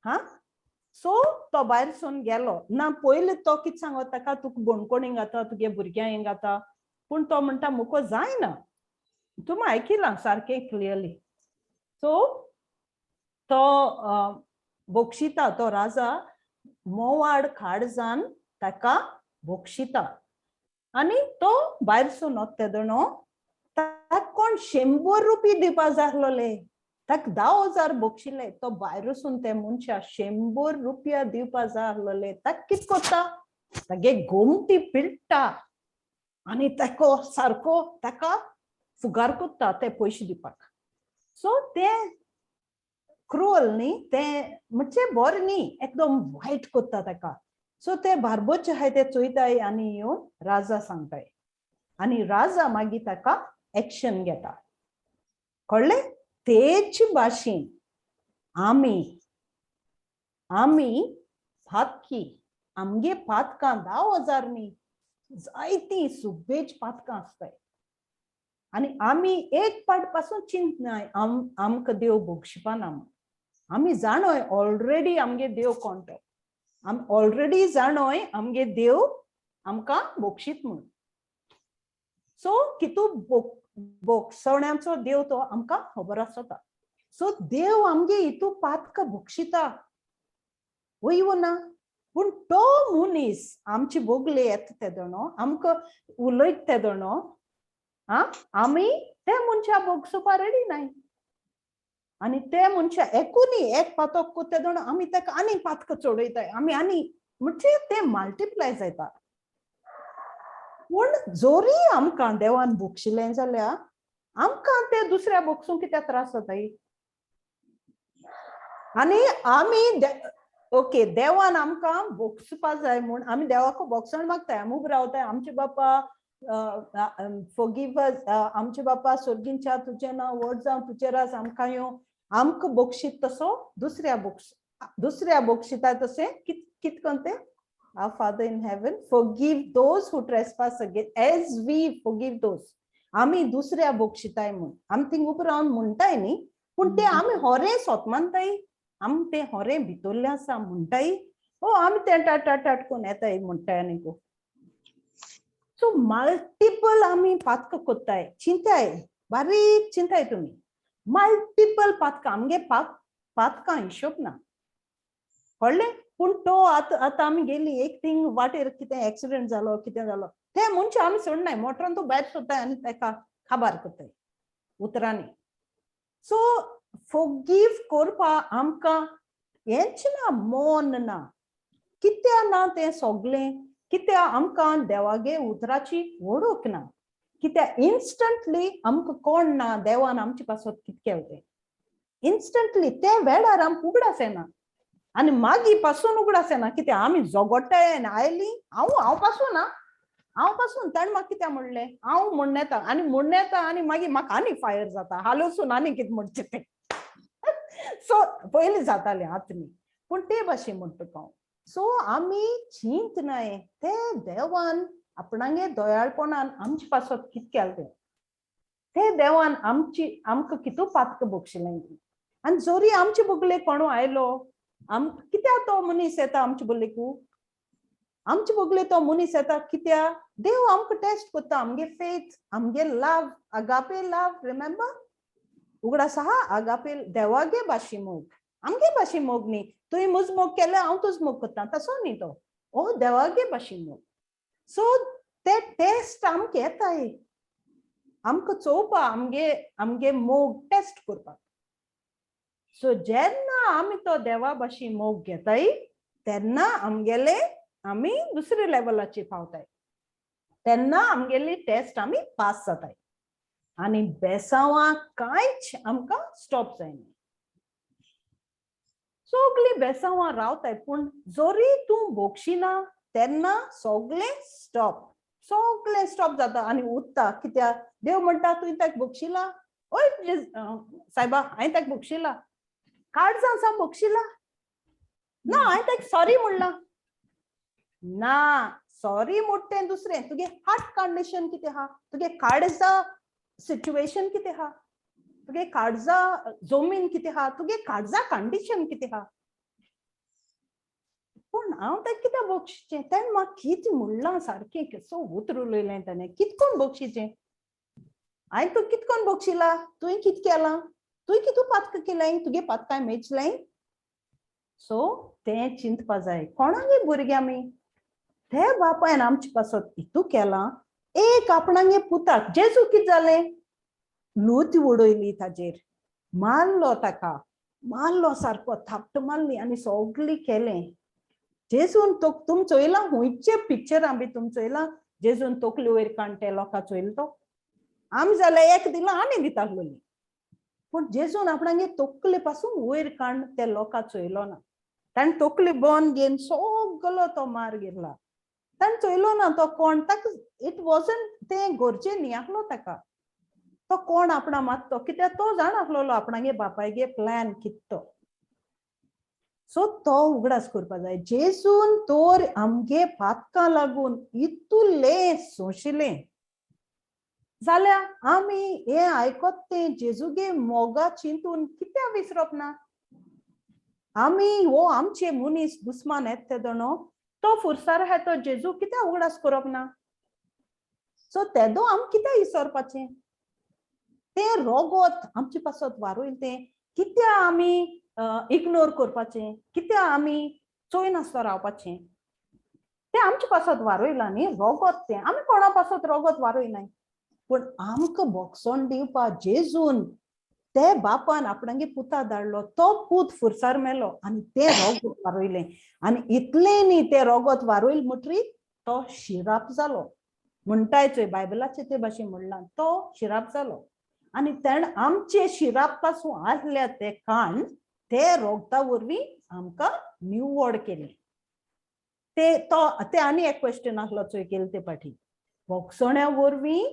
हा, सो तो भायर सून गेलो ना. पयलीं तो कित सांगता ताका, तुका बणकोणी घाता, तुगे भुरग्यांक हें घाता, पूण तो म्हणटा म्हाका जायना. तुमी आयकिलां सारकें क्लियरली. सो तो बोक्षिता, तो राजा मोवाड काळजान ताका बोक्षिता आनी तो भायर सून वता तेदोणो ताका कोण 100 रुपये दिवपा जाय आसलोले, ताका 10,000 बोक्षिले. तो भायर सून ते मनशा 100 रुपया दिवपा जाय आसलोले. ताका कित करता, तागे गोमटी पिळटा आनी ताको सारको ताका फुगार करता ते पयशे दिवपाक. सो ते क्रुअल न्ही, ते म्हणजे बरें न्ही, एकदम वायट करता ताका. सो ते बारबोचे आहाय ते चोयताय आनी येवन राजा सांगताय आनी राजा मागीर ताका एक्शन घेता. कळ्ळें? तेच भाशेन आमी आमी पातकी, आमगे पातकां 10,000 न्ही, जायतीं सुबेज पातकां आसताय आनी आमी एक पाट पासून चिंतनाय आमकां देव भोगशिपाना म्हूण. आमी जाणोय ऑलरेडी आमगे देव कोण तो, आमी ऑलरेडी जाणोय आमगे देव आमकां भोगशीत म्हूण. सो कितू भोगसण्याचो देव तो आमकां खबर आसता. सो देव आमगे हितू पातकां भोगशिता वय वो ना, पूण तो मनीस आमची बोगले येता तेदोणो, आमकां उलयता तेदोणो, आं आमी ते मनशा भोगसुपा रेडी नाय. आनी ते मनशा एकूनी एक पातक करता तेदोणो आमी ताका आनी पातक चडयताय, आमी आनी म्हणजे ते मल्टिप्लाय जाता. पूण जोरी आमकां देवान भोगशिलें जाल्यार आमकां ते दुसऱ्या भोगसूंक कित्याक त्रास जाताय? आनी आमी ओके देवान आमकां भोगसुपा जाय म्हूण आमी देवाक भोगसण मागताय, आमी उबो रावताय, आमचे बापा फॉरगिव, आमचे बापा सोर्गींच्या तुजें नांव व्हड जावं, तुजें राज आमकां येवं, आमकां बोगशीत तसो दुसऱ्या बोगशिता तशें कित कोण तें? Our Father in heaven, forgive those who trespass against, as we forgive those. आमी दुसऱ्या बोगशिताय म्हूण आमी थिंग उबो रावन म्हणटाय न्ही, पूण ते आमी होरें सोत मानताय, आमी तें होरें भितरलें आसा म्हणटाय, ओ आमी तें टाट टाट टाट कोन्न येताय म्हणटाय आनी सो मल्टिपल आमी पातकां कोत्ताय. चिंताय, बारीक चिंताय तुमी. मल्टिपल पातकां, आमगे पातकां हिशोब ना, कळ्ळें? पूण तो आतां आतां आमी गेली एक थिंग, वाटेर कितें एक्सिडेंट जालो, कितें जालो, ते मनशां आमी सोडनाय. मोटरान तूं भायर सोदताय आनी ताका काबार करताय उतरांनी. सो फोगीव करपा आमकां हेंच ना, मन ना. कित्या ना तें सगळें? कित्या आमकां देवागे उतराची वळख ना. कित्या इन्स्टंटली आमकां कोण ना देवान आमचे पासत कित केलें तें इन्स्टंटली ते वेळार आमकां उगडास येना आनी मागीर पासून उगडास येना. कित्याक आमी झगडटाय आनी आयली. हांव हांव पासून ना, हांव पासून ताणें म्हाका कित्याक म्हणलें, हांव म्हणून येता आनी म्हणून येता आनी मागीर म्हाका आनी फायर जाता, हालोसून आनी कितें म्हणचें तें. सो पयलीं जातालें, आतां न्ही, पूण ते भाशेन म्हणटा हांव. सो आमी चिंतनाय ते देवान आपणागे दयाळपणान आमचे पासत कितें केलें तें, ते देवान आमची आमकां कितू पातक बक्षिलें. आनी जरी आमचे बगले कोणू आयलो, आम कित्याक तो मनीस येता आमचे बगलेकू? आमचे बगले तो मनीस येता कित्याक? देव आमकां टेस्ट करता, आमगे फेथ, आमगे लव, अगापे लव. रिमेंबर, उगडास आहा? अगापे, देवागे भाशे मोग, आमगे भाशे मोग न्ही. तुवें म्हज मोग केलें, हांव तुज मोग करता, तसो न्ही तो. ओ देवागे भाशे मोग. सो ते टेस्ट आमकां येताय आमकां चोवपा, आमगे आमगे मोग टेस्ट करपाक. सो जेन्ना आमी तो देवा भाशे मोग घेताय, तेन्ना आमगेले आमी दुसरे लेवलाचेर पावताय. तेन्ना आमगेली टेस्ट आमी पास जाताय आनी बेसांवां कांयच आमकां स्टॉप जायना. सगळीं बेसांवां रावताय, पूण जरी तूं भोगशिना तेन्ना सगळें स्टॉप, सगळें स्टॉप जाता आनी उरता. कित्याक देव म्हणटा, तुवें ताका बक्षिला? ओय सायबा, हांवें ताका बक्षिला. काळजां सावन बक्षिला ना? हांवें ताका सॉरी म्हणलां ना. सॉरी म्हणटा तें दुसरें. तुगे हार्ट कंडिशन कितें आहा? तुगे काळजा सिच्युएशन कितें आहा? तुगे काळजा जमीन कितें आहा? तुगे काळजा कंडिशन कितें आहा? पूण हांव ताका कित्याक बक्षिचें? तेणें म्हाका कितें म्हणलां सारकें, कसो उतर उलयलें ताणें, कित कोण बक्षिचें? हांवें तूं कित कोण बक्षिला? तुवें कित केलां? तुवें कितू पातक केलें? तुगे पातकां मेजलें? सो तें चिंतपा जाय. कोणागे भुरगे आमी? ते बापायन आमचे पासत इतू केलां, एक आपणागे पुताक. जेजू कित जालें? लूत उडयली ताजेर, मारलो ताका, मारलो सारको, थापट मारली आनी सगळी केलें. जेजून तो तुम चोयलां खुंयचे पिक्चरां बी तुम चोयलां, जेजून तकली वयर काण ते लोकां चोयलो तो? आमी जाल्यार एक दिला आनी दिता आसलोली, पूण जेजून आपणागे तकले पासून वयर काण ते लोकां चोयलो ना. ताणें तकली बंद घेवन सगलो तो मार घेतला. ताणें चोयलो ना तो कोण. ताका it wasn't तें गरजे न्ही आसलो ताका तो कोण आपणा मात तो. कित्याक तो जाण आसलेलो आपणागे बापायगे प्लॅन कित तो. सो तो उगडास करपा जाय. जेजून तर आमगे पातकां लागून इतुलें सोंशिलें जाल्यार आमी हें आयकत तें जेजूगे मोगा चिंतून कित्याक विसरप ना आमी? हो आमचे मनीस दुस्मान येता तेदोणो तो फुरसार आहा तो जेजू कित्याक उगडास करप ना? सो तेदो आमी कित्याक विसरपाचें? तें रोगोत आमचे पासत वारोयल तें कित्याक आमी इग्नोर करपाचें? कित्याक आमी चोयनासतो रावपाचें? तें आमचे पासत वारोयलां न्ही रोगोत तें. आमी कोणा पासत रोगोत वारोयनाय, पूण आमकां बोगसोण दिवपा जेजून ते बापान आपणागे पुता धाडलो. तो पूत फुरसार मेलो आनी तें रोगत वारोयलें. आनी इतलें न्ही, तें रोगत वारोयल म्हणटरी तो शिराप जालो म्हणटाय चोय, बायबलाचे ते भाशेन म्हणलां, तो शिराप जालो आनी तेणें आमचे शिराप पासून आसल्या ते काण ते रोगता वरवीं आमकां निवड केली. ते तो ते आनी एक क्वेश्चन आसलो चोय केले ते पाठी, भोगसण्या वरवीं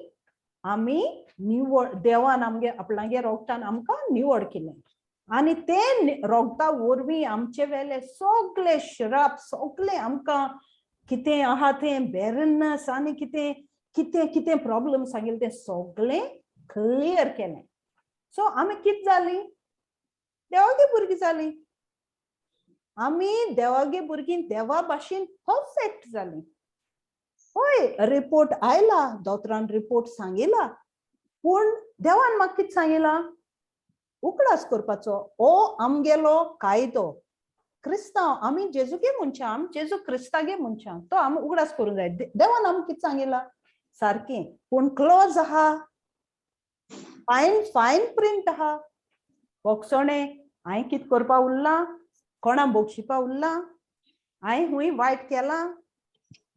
आमी निवड, देवान आमगे आपणागे रोगटान आमकां निवड केलें आनी ते रोगटा वरवीं आमचे वेले सगळे श्राप, सगळे आमकां कितें आहा तें बेरनस आनी कितें कितें कितें प्रॉब्लम सांगिल्लें तें सगळें क्लियर केलें. सो आमी कितें जालीं? देवागे भुरगीं जालीं. आमी देवागे भुरगीं देवा भाशेन परफेक्ट जालीं. हय, रिपोर्ट आयला, दोतोरान रिपोर्ट सांगिला, पूण देवान म्हाका कितें सांगिलां? उगडास करपाचो ओ आमगेलो कायदो. क्रिस्तांव आमी जेजूगे मनशां, आमी जेजू क्रिस्तागे मनशां, तो आमी उगडास करूंक जाय. देवान आमकां कितें सांगिलां सारकें, पूण क्लोज आहा, फायन फायन प्रिंट आहा. बोगसोणें हांवें कितें करपा उरलां, कोणा बोगशिपा उरलां, हांवें हुंय वायट केलां,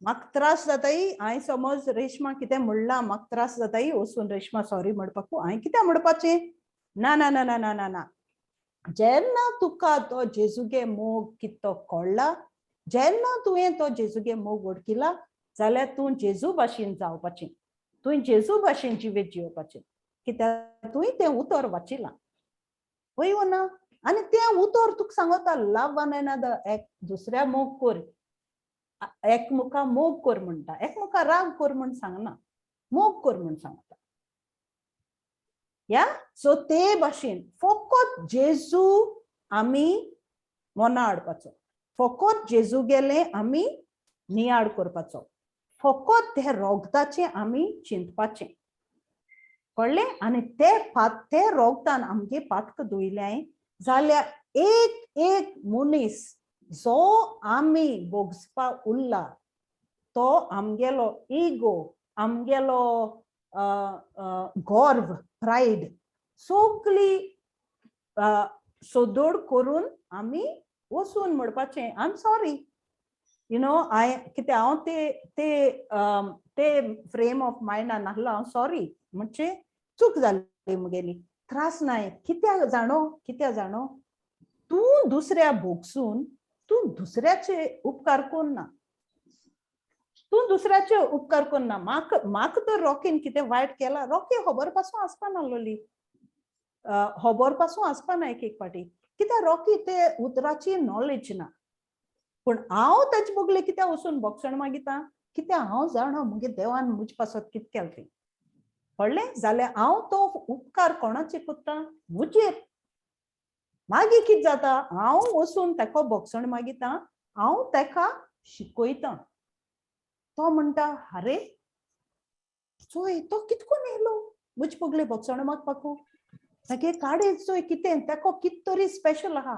म्हाका त्रास जाताय. हांवें समज रेश्मा कितें म्हणलां, म्हाका त्रास जाताय, वचून रेश्मा सॉरी म्हणपाकू हांवें कितें म्हणपाचें? ना ना ना ना ना ना ना. जेन्ना तुका तो जेजूगे मोग कितें तो कळ्ळा, जेन्ना तुवें तो जेजूगे मोग वळखिला, जाल्यार तूं जेजू भाशेन जावपाचें, तुवें जेजू भाशेन जिवीत जियोवपाचें, कित्याक तुवें तें उतर वाचिलां. वय वो ना? आनी तें उतर तुका सांगता, लव वन अनदर, एक दुसऱ्या मोग कर, एकमुखा मोग कर म्हणटा, एकमुखा राग कर म्हण सांगना, मोग कर म्हण सांगता. या सो ते भाशेन फकत जेजू आमी मना हाडपाचो, फकत जेजू गेले आमी नियाळ करपाचो, फकत ते रोगताचें आमी चिंतपाचें. कळ्ळें? आनी ते ते रोगतान आमगे पातक धुयलें जाल्यार एक एक मनीस जो आमी भोगसपा उरला तो आमगेलो इगो, आमगेलो गर्व, प्रायड सगळी सोदोड करून आमी वचून म्हणपाचें, I am sorry, you know, हांवें कितें हांव ते ते ते फ्रेम ऑफ मायंडान नासलो, हांव सॉरी म्हणजे चूक जाली म्हगेली. त्रास नाय. कित्याक जाणो, कित्याक जाणो, तूं दुसऱ्या भोगसून तूं दुसऱ्याचे उपकार करना, तूं दुसऱ्याचे उपकार करना. म्हाका म्हाका तर रॉकीन कितें वायट केलां, रॉकी खबर पासून आसपा नासलोली, खबर पासून आसपा ना एक एक फावटी, कित्याक रॉकी ते उतराची नॉलेज ना. पूण हांव ताचे बगले कित्याक वचून भोगसण मागिता? कित्याक हांव जाणा म्हगे देवान म्हजे पासत कितें केलें तें. कळ्ळें? जाल्यार हांव तो उपकार कोणाचेर करता? म्हजेर. मागीर कितें जाता, हांव वचून ताका भोगसण मागिता, हांव ताका शिकयता. तो म्हणटा, आरे चोय तो कितको येयलो म्हजे बगले भोगसण मागपाकू, तागे काडे चोय कितें, ताका कित तरी स्पेशल आहा,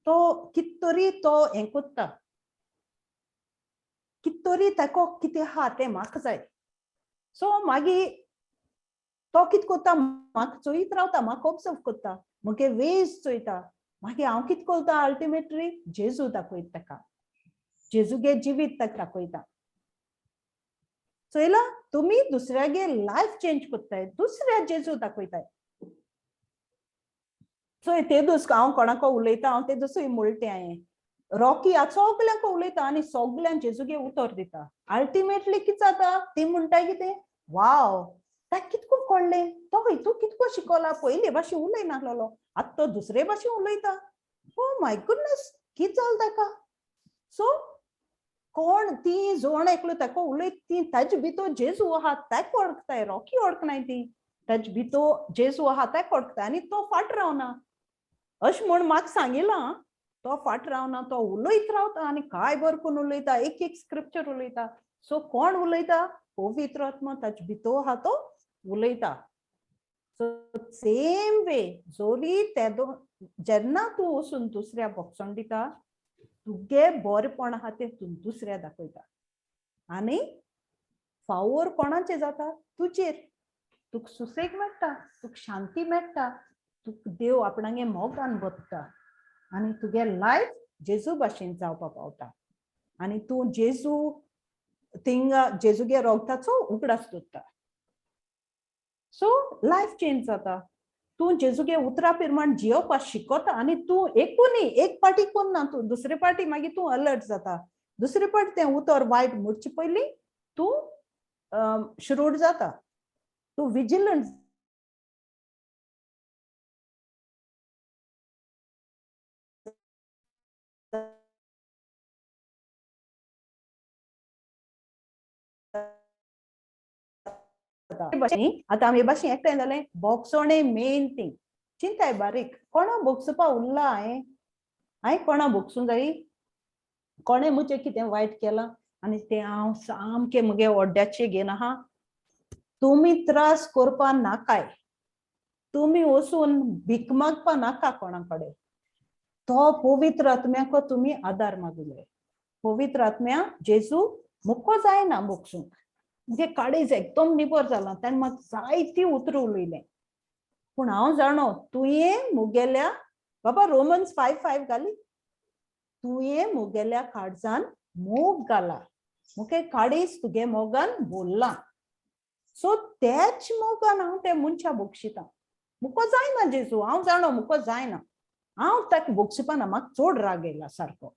तो कित तरी तो हें कोत्ता, कित तरी ताका कितें आहा तें म्हाका जाय. सो मागीर तो कित कोत्ता, म्हाका चोयत रावता, म्हाका ऑब्जर्व कोत्ता, म्हगे वेज चोयता. मागीर हांव कित करता, अल्टिमेटली जेजू दाखयता ताका, जेजूगे जिवीत ताका दाखयता. चोयला, तुमी दुसऱ्यागे लायफ चेंज कोत्ताय, दुसऱ्या जेजू दाखयताय. चोय ते दीस हांव कोणाको उलयता, हांव ते दिसूय म्हणलें हांवें, रॉकी आतां सगल्यांक उलयता आनी सगल्यांक जेजूगे उतर दिता. अल्टिमेटली कितें जाता, ती म्हणटा कितें, वाव ताका कितको कळ्ळें, तो हितू कितको शिकोला, पयले भाशेन उलयनासलेलो, आतां तो दुसरे भाशेन उलयता. ओ my goodness, कितें जालें ताका? सो कोण ती जोण एकलो ताका उलयत, ती ताजे भितर जेजू आहा ताका वळखताय, रॉकी वळखनाय ती, ताजे भितर जेजू आहा ताका वळखताय आनी तो फाट रावना अशें म्हूण म्हाका सांगिलां. तो फाट रावना, तो उलयत रावता आनी काय बरें करून उलयता, एक एक स्क्रिप्चर उलयता. सो कोण उलयता? पवित्र आत्मा ताजे भितर आहा तो उलयता. सो सेम वे जोरी तेदो जेन्ना तूं वचून दुसऱ्या भोगसण दिता, तुगे बरेपण आहा तें तूं दुसऱ्या दाखयता आनी फावोर कोणाचेर जाता? तुजेर. तुका सुसेग मेळटा, तुका शांती मेळटा, तुका देव आपणागे मोगान भरता आनी तुगे लायफ जेजू भाशेन जावपा पावता आनी तूं जेजू थिंगा जेजूगे रोगताचो उगडास दवरता. सो लायफ चेंज जाता. तूं जेजूगे उतरा प्रमाण जियोवपाक शिकता आनी तूं एकूय एक पार्टी कोन्ना, तूं दुसरे पार्टी मागीर तूं अलर्ट जाता. दुसरे पार्टी तें उतर वायट म्हणचे पयलीं तूं श्रूड जाता, तूं विजिलंट जाता. आतां आमी भाशेन एकठांय जालें, भोगसणें मेन थींग. चिंताय बारीक कोणा भोगसुपा उरला हांवें, हांवें कोणा भोगसूं जायी, कोणें म्हजें कितें वायट केलां आनी तें हांव सामकें म्हगे ओड्ड्याचें घेन आहा. तुमी त्रास करपा नाकाय, तुमी वचून भीक मागपा नाका कोणा कडेन. तो पवित्र आत्म्याको तुमी आदार मागूं जाय. पवित्र आत्म्या जेजू मुको जायना भोगसूंक, मुगे काळीज एकदम निबर जालां. ताणें म्हाका जायतीं उतरां उलयलें, पूण हांव जाणो तुवें मुगेल्या बाबा रोमन्स 5:5 घाली, तुवें मुगेल्या काळजान मोग घाला, मुगे काळीज तुगे मोगान बोल्लां. सो त्याच मोगान हांव त्या मनशा भोगशितां. मुको जायना जेजू, हांव जाणो मुको जायना, हांव ताका भोगशिपाना, म्हाका चड राग येयला सारको,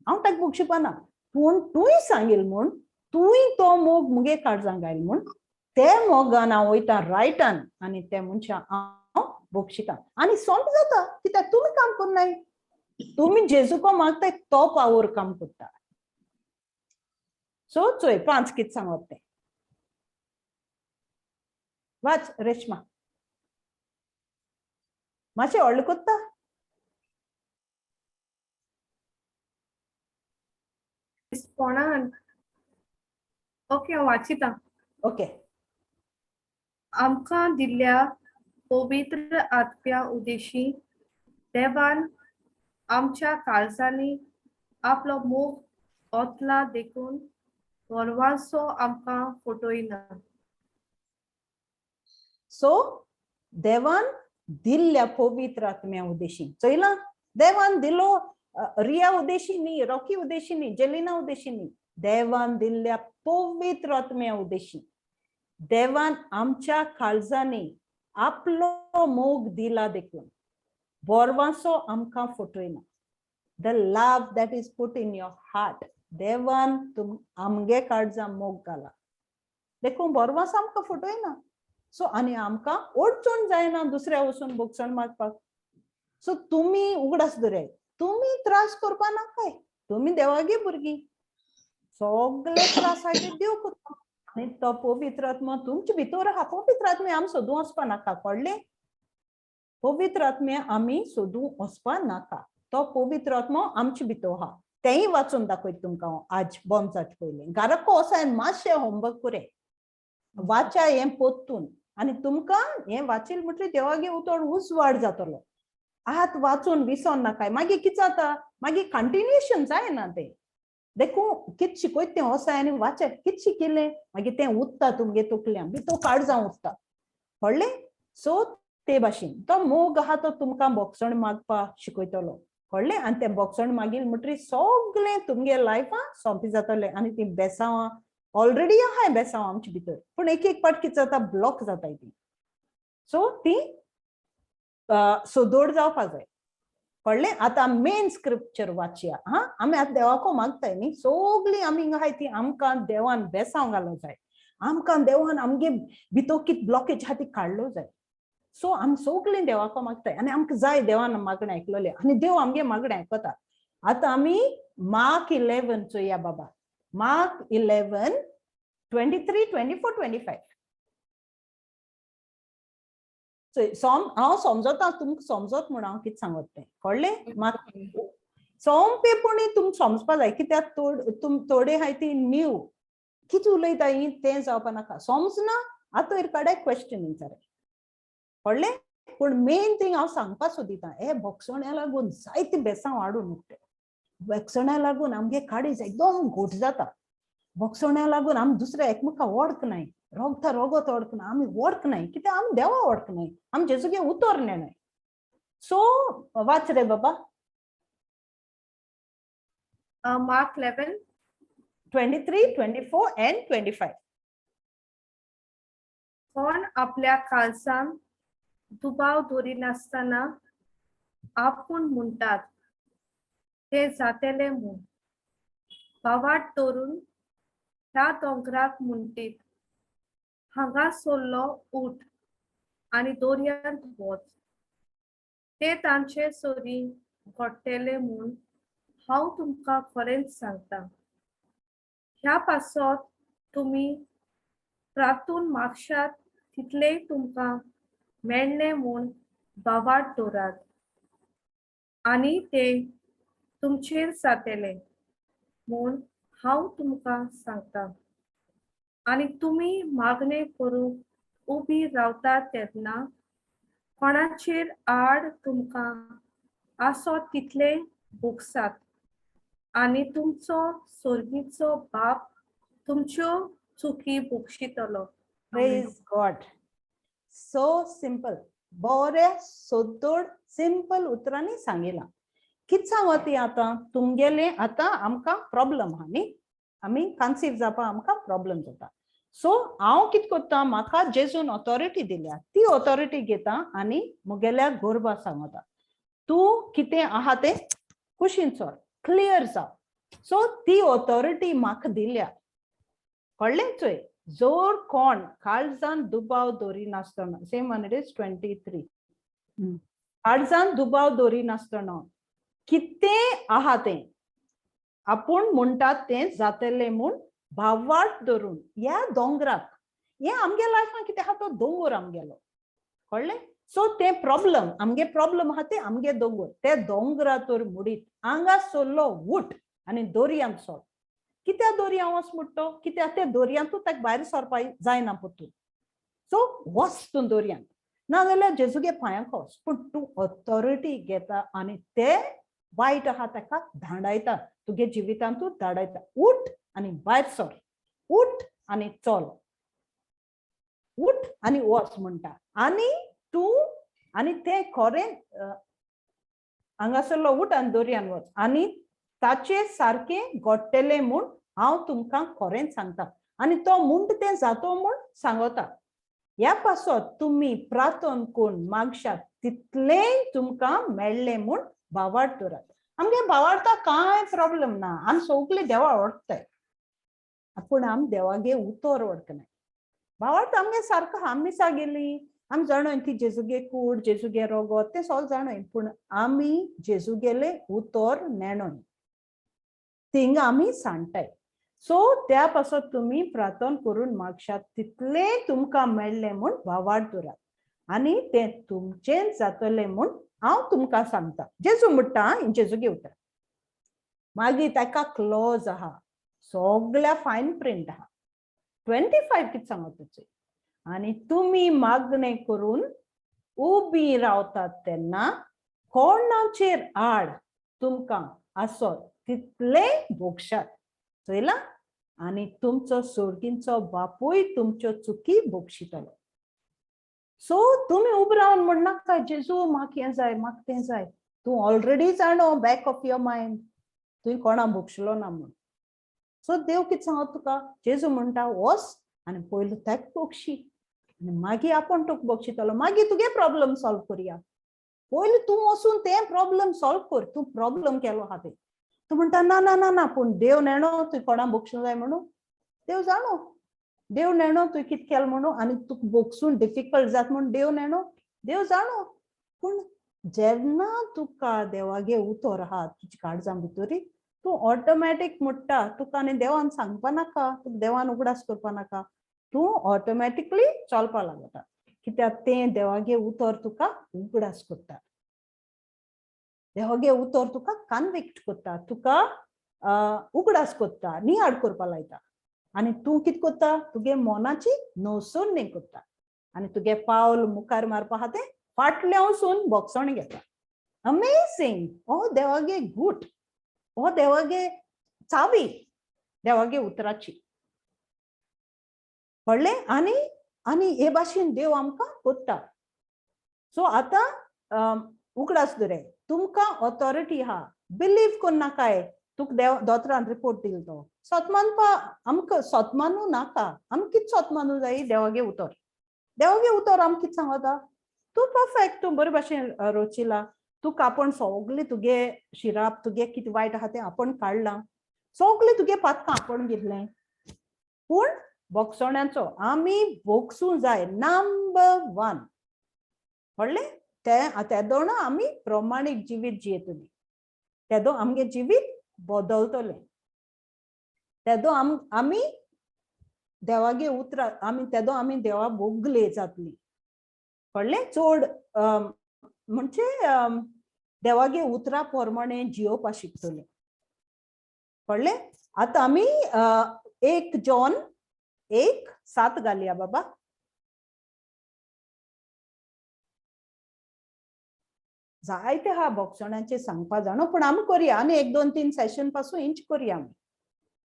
हांव ताका भोगशिपाना, पूण तूंय सांगील म्हूण, तूंय तो मोग मुगे काळजान घायल म्हूण ते मोगान हांव वयता रायटान आनी ते मनशा हांव भोगशितां आनी सोंप जाता. कित्याक तुमी काम करनाय, तुमी जेजूको मागताय तो पावर काम करता. सो चोय 5 कित सांगत तें वाच रेश्मा, मातशें व्हडलें कोत्ता. कोणान ओके हांव वाचिता. ओके. आमकां दिल्ल्या पवित्र आत्म्या उदेशी देवान आमच्या काळजांनी आपलो मोग ओतला देखून गोरवांचो आमकां फटयना. सो देवान दिल्ल्या पवित्र आत्म्या उदेशी चोयला, देवान दिलो रिया उदेशी न्ही, रॉकी उदेशी न्ही, जेलिना उदेशी न्ही, देवान दिल्ल्या पवित्र आत्म्या उदेशी देवान आमच्या काळजांनी आपलो मोग दिला देखून बोरवांचो आमकां फटयना. The love that is put in your heart, देवान तुम आमगे काळजां मोग घाला देखून बोरवांचो आमकां फटयना. सो आनी आमकां अडचण जायना दुसऱ्या वचून भोगसण मागपाक. सो तुमी उगडास दवराय, तुमी त्रास करपा नाकाय, तुमी देवागे भुरगीं, सगळे त्रास आयले देव करता आनी तो पवित्र आत्मा तुमचे भितर आहा. पवित्र आत्मे आमी सोदूं वचपा नाका, कळ्ळें? पवित्र आत्मे आमी सोदूं वचपा नाका, तो पवित्र आत्मो आमचे भितर आहा. तेंय वाचून दाखयता तुमकां हांव आज बंद जावचे पयलीं. घराको वचोन मातशें होमवर्क करें, वाचा हें पोत्तून आनी तुमकां हें वाचील म्हटल्यार देवागे उतोड उजवाड जातलो. आत वाचून विसोन नाकाय, मागीर कितें जाता, मागीर कंटिन्युएशन जायना तें. देखून कित शिकयत तें वसाय आनी वाचा कित शिकिल्लें मागीर तें उत्ता तुमगे तकल्यान भितर काळजां उत्ता, कळ्ळें? सो ते भाशेन तो मोग आहा तो तुमकां बोगसण मागपा शिकयतलो, कळ्ळें? आनी तें बोगसण मागीर म्हटरी सगळें तुमगे लायफां सोंपी जातलें. आनी ती बेसांवां ऑलरेडी आहाय बेसांव आमचे भितर, पूण एक एक पाट कितें जाता ब्लॉक जाताय ती. सो ती सोदोड जावपा जाय, कळ्ळें? आतां मेन स्क्रिप्चर वाचया. हा, आमी आतां देवाको मागताय न्ही, सगळीं आमी हिंगा आहाय ती आमकां देवान बेसांव घालो जाय, आमकां देवान आमगे भितर कितें ब्लॉकेज आहा ती काडलो जाय. सो आमी सगळीं देवाको मागताय आनी आमकां जाय देवान मागणें आयकलोलें आनी देव आमगे मागणें आयकता. आतां आमी मार्क 11 चोया बाबा, मार्क 11 23 24 25. हांव समजता, तुमकां समजत म्हूण हांव कितें सांगत तें, कळ्ळें? म्हाका सोंपेपणी तुमकां समजपा जाय, कित्याक तुम थोडे आहाय ती न्यू कितें उलयता ही तें जावपा नाका, समजना आतां काडाय क्वेश्चन विचाराय, कळ्ळें? पूण मेन थींग हांव सांगपा सोदिता, हे भोगसण्या लागून जायती बेसांव हाडून उरता, भोगसण्या लागून आमगे काळीज एकदम घोट जाता, भोगसण्या लागून आमी दुसऱ्या एकमेका वळखनाय, रोगता रोगत वळखना, आमी वळखनाय, कित्याक आमी देवा वळखनाय, आमी जेजूगे उतर नेणाय. सो वाच रे बाबा. Mark 11 23 24 and 25. कोण आपल्या काळजान दुबाव दवरिनासतना आपूण म्हणटात ते जातले म्हूण भावाट दवरून ह्या दोंगराक म्हणटीत हांगा सोल्लो उठ आनी दर्यांत वच, ते तांचे सरी घडटले म्हूण हांव तुमकां खरेंच सांगता. ह्या पासत तुमी प्रातून मागशात तितलेंय तुमकां मेळ्ळें म्हूण भावाट दवरात आनी ते तुमचेर जातेलें म्हूण हांव तुमकां सांगता. आनी तुमी मागणें करूंक उबी रावता तेन्ना कोणाचेर आड तुमकां आसत तितलें भोगसात आनी तुमचो सोर्गीचो बाप तुमच्यो चुकी भोगशितलो. प्रेज गॉड. सो सिंपल, बरे सोदोड सिंपल उतरांनी सांगिलां. कित सांगो ती आतां तुमगेलें आतां आमकां प्रॉब्लम आहा न्ही, आमी कन्सीव जावपाक आमकां प्रॉब्लम जाता. सो हांव कित करता, म्हाका जेजून ऑथॉरिटी दिल्या ती ऑथॉरिटी घेता आनी म्हगेल्या गोरबा सांगता, तूं कितें आहा तें कुशीन सर, क्लियर जाव. सो ती ऑथॉरिटी म्हाका दिल्या, कळ्ळें चोय. जोर कोण काळजान दुबाव दवरिनासतना, same one it is 23, काळजान दुबाव दवरिनासतना कितें आहा तें आपूण म्हणटात तें जातलें म्हूण भावार्थ धरून ह्या दोंगराक, हें आमगे लायफान कितें आहा तो दोंगर आमगेलो, कळ्ळें. सो तें प्रॉब्लम आमगे प्रॉब्लम आहा तें आमगे दोंगर, ते दोंगरा तर मुडीत हांगा सोल्लो उठ आनी दर्यांत सोड. कित्याक दर्या वच म्हणटो, कित्याक ते दर्यांतूच ताका भायर सरपा जायना परतून. सो वच तूं दर्यांत, नाजाल्यार जेजूगे पांयांक वच, पूण तूं ऑथॉरिटी घेता आनी ते वायट आहा ताका धांडायता, तुगे जिवितांतूच धाडायता. उठ आनी भायर सर, उठ आनी चल, उठ आनी वच म्हणटा. आनी तूं आनी तें खरें हांगासरलो उठ आनी दर्यान वच आनी ताचे सारकें घडटलें म्हूण हांव तुमकां खरेंच सांगता. आनी तो म्हूण तें जातो म्हूण सांगता. ह्या पासत तुमी प्रार्थन करून मागशात तितलेंय तुमकां मेळ्ळें म्हूण भावार्थ दवरात. आमगे भावार्था कांय प्रॉब्लम ना, आमी सगळे देवा वळखताय, पूण आमी देवागे उतर वळखनाय. भावार्थ आमगे सारको आमी मिसा गेली, आमी जाणोय ती जेजूगे कूड जेजूगे रोगोत तें सगळें जाणोय, पूण आमी जेजूगेलें उतर नेणोय, थिंगा आमी सांडटाय. सो त्या पासत तुमी प्रार्थन करून मागशात तितलें तुमकां मेळ्ळें म्हूण भावार्थ दवरात आनी तें तुमचेंच जातलें म्हूण हांव तुमकां सांगता. जेजू म्हणटा, जेजूगे उतर. मागीर ताका क्लॉज आहा, सगळ्या फायन प्रिंट आहा. 25 कितें सांगता तुजें, आनी तुमी मागणें करून उबी रावतात तेन्ना कोणाचेर आड तुमकां आसत तितलें भोगशात, चोयला, आनी तुमचो सोर्गींचो बापूय तुमच्यो चुकी भोगशितलो. सो तुमी उब रावन म्हणनाका जेजू म्हाका हें जाय म्हाका तें जाय, तूं ऑलरेडी जाणो बॅक ऑफ your mind तुवें कोणा भोगशिलो ना म्हूण. सो देव कितें सांगता तुका, जेजू म्हणटा वच आनी पयलू ताका भोगशी आनी मागीर आपूण तुका भोगशितलो, मागीर तुगे प्रॉब्लम सॉल्व करया. पयलू तूं वचून तें प्रॉब्लम सॉल्व कर, तूं प्रॉब्लम केलो आहा तें. तूं म्हणटा ना ना ना ना, पूण देव नेणो तुवें कोणा भोगसूंक जाय म्हणून, देव जाणो, देव नेणो तुवें कितें केलें म्हणून आनी तुका भोगसून डिफिकल्ट जाता म्हूण देव नेणो, देव जाणो. पूण जेन्ना तुका देवागे उतर आहा तुज्या काळजां भितरी, तूं ऑटोमॅटीक म्हणटा, तुका आनी देवान सांगपा नाका, तुका देवान उगडास करपा नाका, तूं ऑटोमॅटिकली चलपा लागता, कित्याक तें देवागे उतर तुका उगडास करता, देवागे उतर तुका कन्विक्ट करता, तुका उगडास करता, नियाळ करपा लायता. आनी तूं कितें करता, तुगे मनाची नवसण करता आनी तुगे पावल मुखार मारपा आहा तें फाटलें वचून भोगसण घेता. अमेझींग. हो देवागे गूट, हो देवागे चावी, देवागे उतराची, कळ्ळें. आनी आनी हे भाशेन देव आमकां कोत्ता. सो आतां उगडास दवराय, तुमकां ऑथॉरिटी आहा, बिलीव कोन्नाकाय तुका देव दोतोरान रिपोर्ट दिलो तो सत मानपा, आमकां सत मानू नाका, आमकां कितें सत मानू जाय, देवागे उतर. देवागे उतर आमकां कितें सांगता, तूं परफेक्ट, तूं बरे भाशेन रोचिला, तुका आपूण सगळें तुगे शिराप तुगे कितें वायट आहा तें आपूण काडलां, सगळें तुगे पातकां आपूण घेतलें, पूण भोगसण्याचो आमी भोगसूं जाय नंबर 1, कळ्ळें. तें तेदोणा आमी प्रमाणीक जिवीत जियेतली, तेदो आमगे जिवीत बदलतलें, तेदो आमी देवागे उतरां आमी तेदो आमी देवा भोगले जातली, कळ्ळें. चड म्हणजे देवागे उतरा प्रमाणे जियोवपा शिकतलीं. कळ्ळें? आतां आमी 1 जॉन 1:7 घालया बाबा. जायते हा भोगसण्याचे सांगपा जाणो, पूण आमी करया आनी 1 2 3 सेशन पासून इंच करया आमी,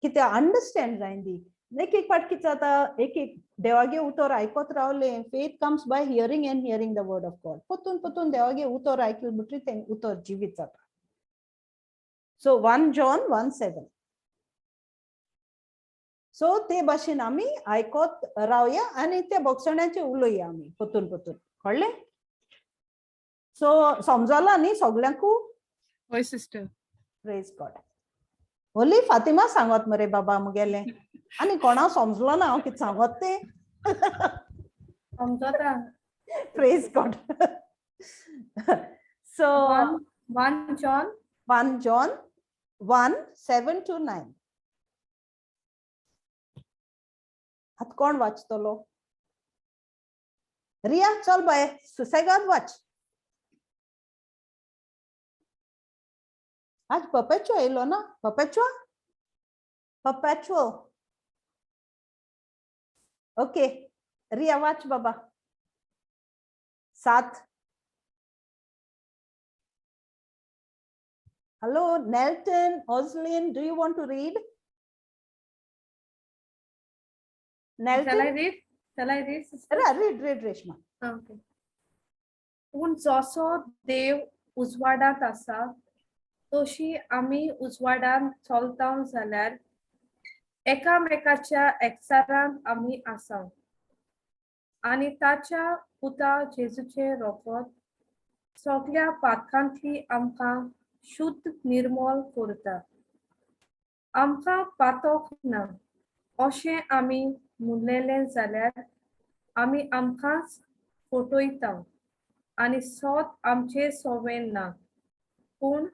कित्याक अंडरस्टँड जायन दी. एक एक फावट कितें जाता, एक एक देवागे उतर आयकत रावलें, faith comes by hearing and hearing the word of God. परतून परतून देवागे उतर आयकलें म्हणटकीर तें उतर जिवीत जाता. So 1 John 1:7. सो ते भाशेन आमी आयकत रावया आनी ते भोगसण्याचे उलोवया आमी परतून परतून. कळ्ळें? सो समजला न्ही सगल्यांकू? हय sister. Praise God. Holy Fatima सांगत मरे बाबा मुगेलें, आनी कोणा समजलो ना हांव कितें सांगत तें. समजता. Praise God. So 1 John 1 John 1:7 to 9. आतां कोण वाचतलो? रिया चल बाय सुसेगाद वाच. आज पपेचो येयलो ना? पपेचो, पपेचो. ओके रिया वाच बाबा. 7. Hello Nelton, Oslin, do you want to read? Shall I Nelton? read? Shall I read, sister? Read, read, Reshma. Okay. पूण जसो देव उजवाडांत आसा तशी आमी उजवाडांत चलता जाल्यार एकामेकाच्या एकचारांत आमी आसा आनी ताच्या पुता जेजूचें रोगत सगल्या पातकांतली आमकां शुद्ध निर्मोल करता. आमकां पातक ना अशें आमी म्हणलेलें जाल्यार आमी आमकांच फटयता आनी सत आमचे सोवें ना. पूण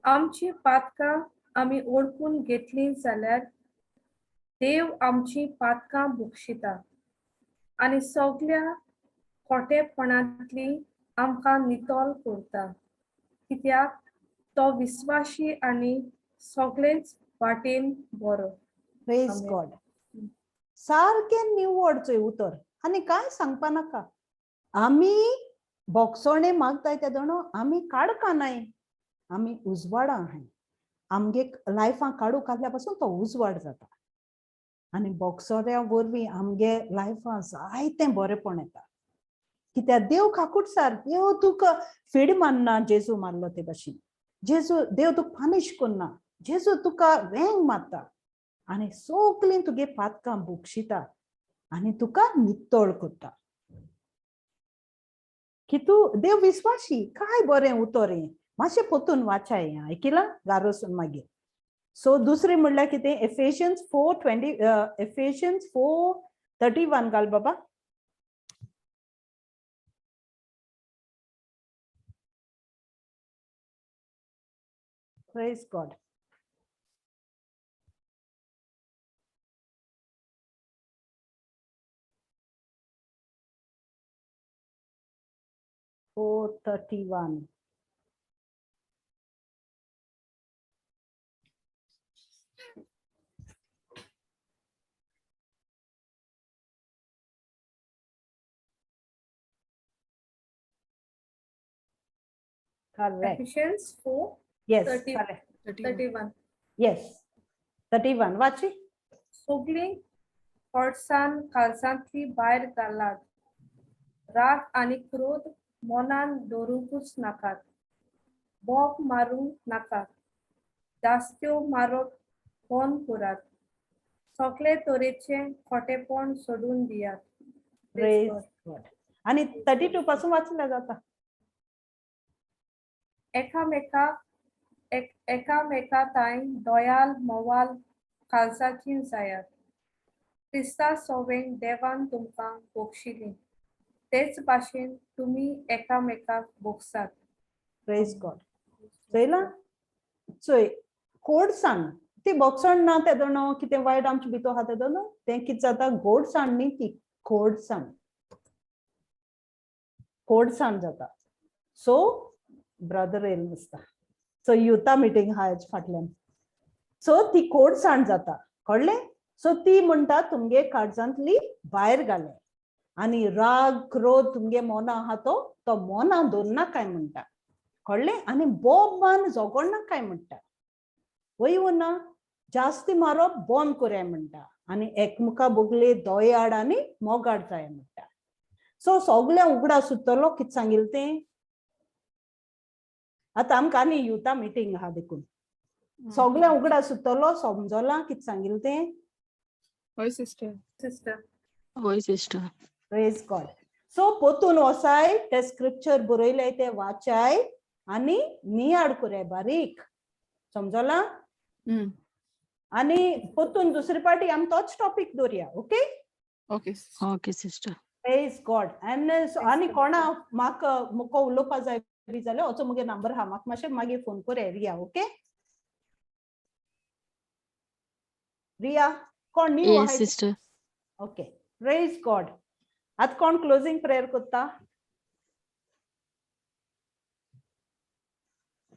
आमची पातकां आमी ओळखून घेतली जाल्यार देव आमची पातकां बक्षिता आनी सगल्या खोटेपणांतली आमकां नितळ करता, कित्याक तो विस्वाशी आनी सगळेच वाटेन बरो. Praise Amen. God. सारकें निवड चोय उतर आनी कांय सांगपा नाका. आमी भोगसणे मागताय ते दोणो आमी काडका नाय, आमी उजवाडा आहाय. आमगे लायफां काडू काडल्या पासून तो उजवाड जाता आनी भोगसण्या वरवीं आमगे लायफां जायतें बरेंपण येता. कित्याक देव काकुटसार, देव तुका फीड मानना जेजू मारलो ते भाशेन. जेजू देव तुका पानिश करना, जेजू तुका वेंग मारता आनी सगलीं तुगे पातकां बक्षिता आनी तुका नितळ करता. की तूं देव विस्वाशी. काय बरें उतर हें, मातशें परतून वाचाय हें, आयकिलां घार वचून मागीर. सो दुसरें म्हणल्यार कितें, एफेशियन्स 4:20, एफेशियन्स 4:31 घाल बाबा. Praise God. 4:31. Correct. Ephesians 4 Yes, 30. correct. 31. Yes. 31. वाची. सगळीं कोळसान काळजांतली भायर घालात, राग आनी क्रोध मनान दवरुंकूच नाकात, बोब मारूंक नाकात, दास्त्यो मारप बंद करात, सगळे तरेचें खोटेपण सोडून दियात. Praise Praise God. God. आनी 32 पासून वाचल्या जाता. एकामेका तांय दयाल मोवाल काळजाची जायात. क्रिस्ता सोवें देवान तुमकां बक्षिली तेच भाशेन तुमी एकामेकाक भोगसात. Praise God. चोयला, चोय गोडसाण ती भोगसण ना ते दोनो कितें वायट आमचे भितर आहा ते दोनो तें कितें जाता, गोडसाण न्ही ती कोडसाण, कोडसाण जाता. सो ब्रदर येयल्लो दिसता. सो युथा मिटींग आहा हेज फाटल्यान. सो ती कोडसाण जाता, कळ्ळें? सो ती म्हणटा, तुमगे काळजांतली भायर घाले आनी राग क्रोध तुमगे मोना आहा तो तो मोना दवरनाकाय म्हणटा, कळ्ळें? आनी बोबान झगडनाकाय म्हणटा, वय ना, जास्ती मारप बंद करया म्हणटा आनी एकमुखा बगले दोयाड आनी मोगाड जाय म्हणटा. सो सगळ्या उगडा सुत्तलो कितें सांगिल्लें तें. आतां आमकां आनी युथा मिटींग आहा देखून सगळ्या उगडा सुत्तलो. समजलां कितें सांगिल्लें तें? हय सिस्टर. सिस्टर. हय सिस्टर. Praise God. सो पोतून वसाय, ते स्क्रिप्चर बरयले ते वाचाय आनी नियाळ करया बारीक. समजलां? आनी पोतून दुसरे पाटी आमी तोच topic दवरया, okay? Okay. Okay sister. Praise God. आनी कोणा म्हाका मुको उलोवपा जाय बी जाल्यार वचो, मुगे नंबर आहा, म्हाका मातशें मागीर फोन करया. रिया, ओके? रिया, कोण new? Yes sister. Okay, praise God. आतां कोण क्लोजींग प्रेयर करता?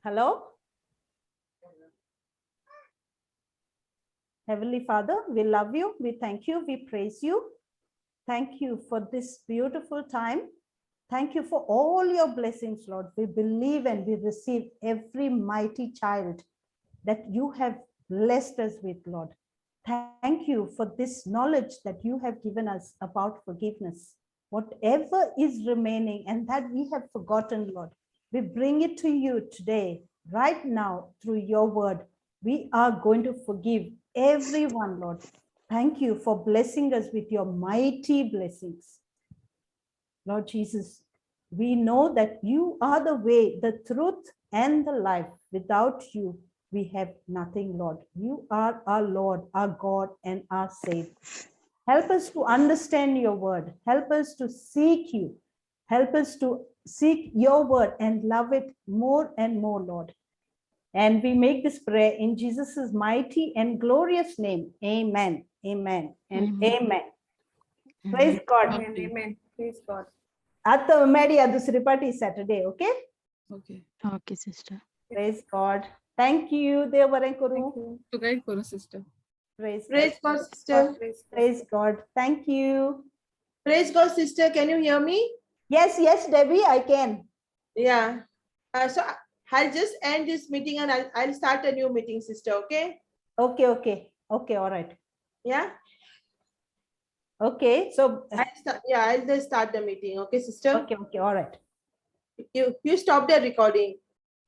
Hello. Heavenly Father, we love you, we thank you, we praise you. Thank you for this beautiful time. Thank you for all your blessings, Lord. We believe and we receive every mighty child that you have blessed us with, Lord. Thank you for this knowledge that you have given us about forgiveness. Whatever is remaining and that we have forgotten, Lord, we bring it to you today, right now, through your word. We are going to forgive everyone, Lord. Thank you for blessing us with your mighty blessings. Lord Jesus, we know that you are the way, the truth, and the life. Without you, we have nothing, Lord. You are our Lord, our God, and our Savior. Help us to understand your word. Help us to seek you. Help us to seek your word and love it more and more, Lord. And we make this prayer in Jesus' mighty and glorious name. Amen. Amen. And Amen. Amen. Praise God. Amen, amen. Praise God. आता मेळया दुसरी पाटी Saturday, okay? Okay. Okay sister. Praise God. Thank you. देव बरें करूं. Thank you. तुकाय करूं sister. Praise Praise God. God, sister. Praise God. Praise God. Thank you. Praise God, sister. Can you hear me? Yes, Debbie, I can. Yeah. So I'll just end this meeting and I'll start a new meeting, sister. Okay? Okay, all right. Yeah. Okay, so, Yeah, I'll just start the meeting. Okay, sister. Okay, all right. You stop the recording.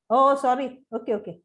Oh, sorry. Okay.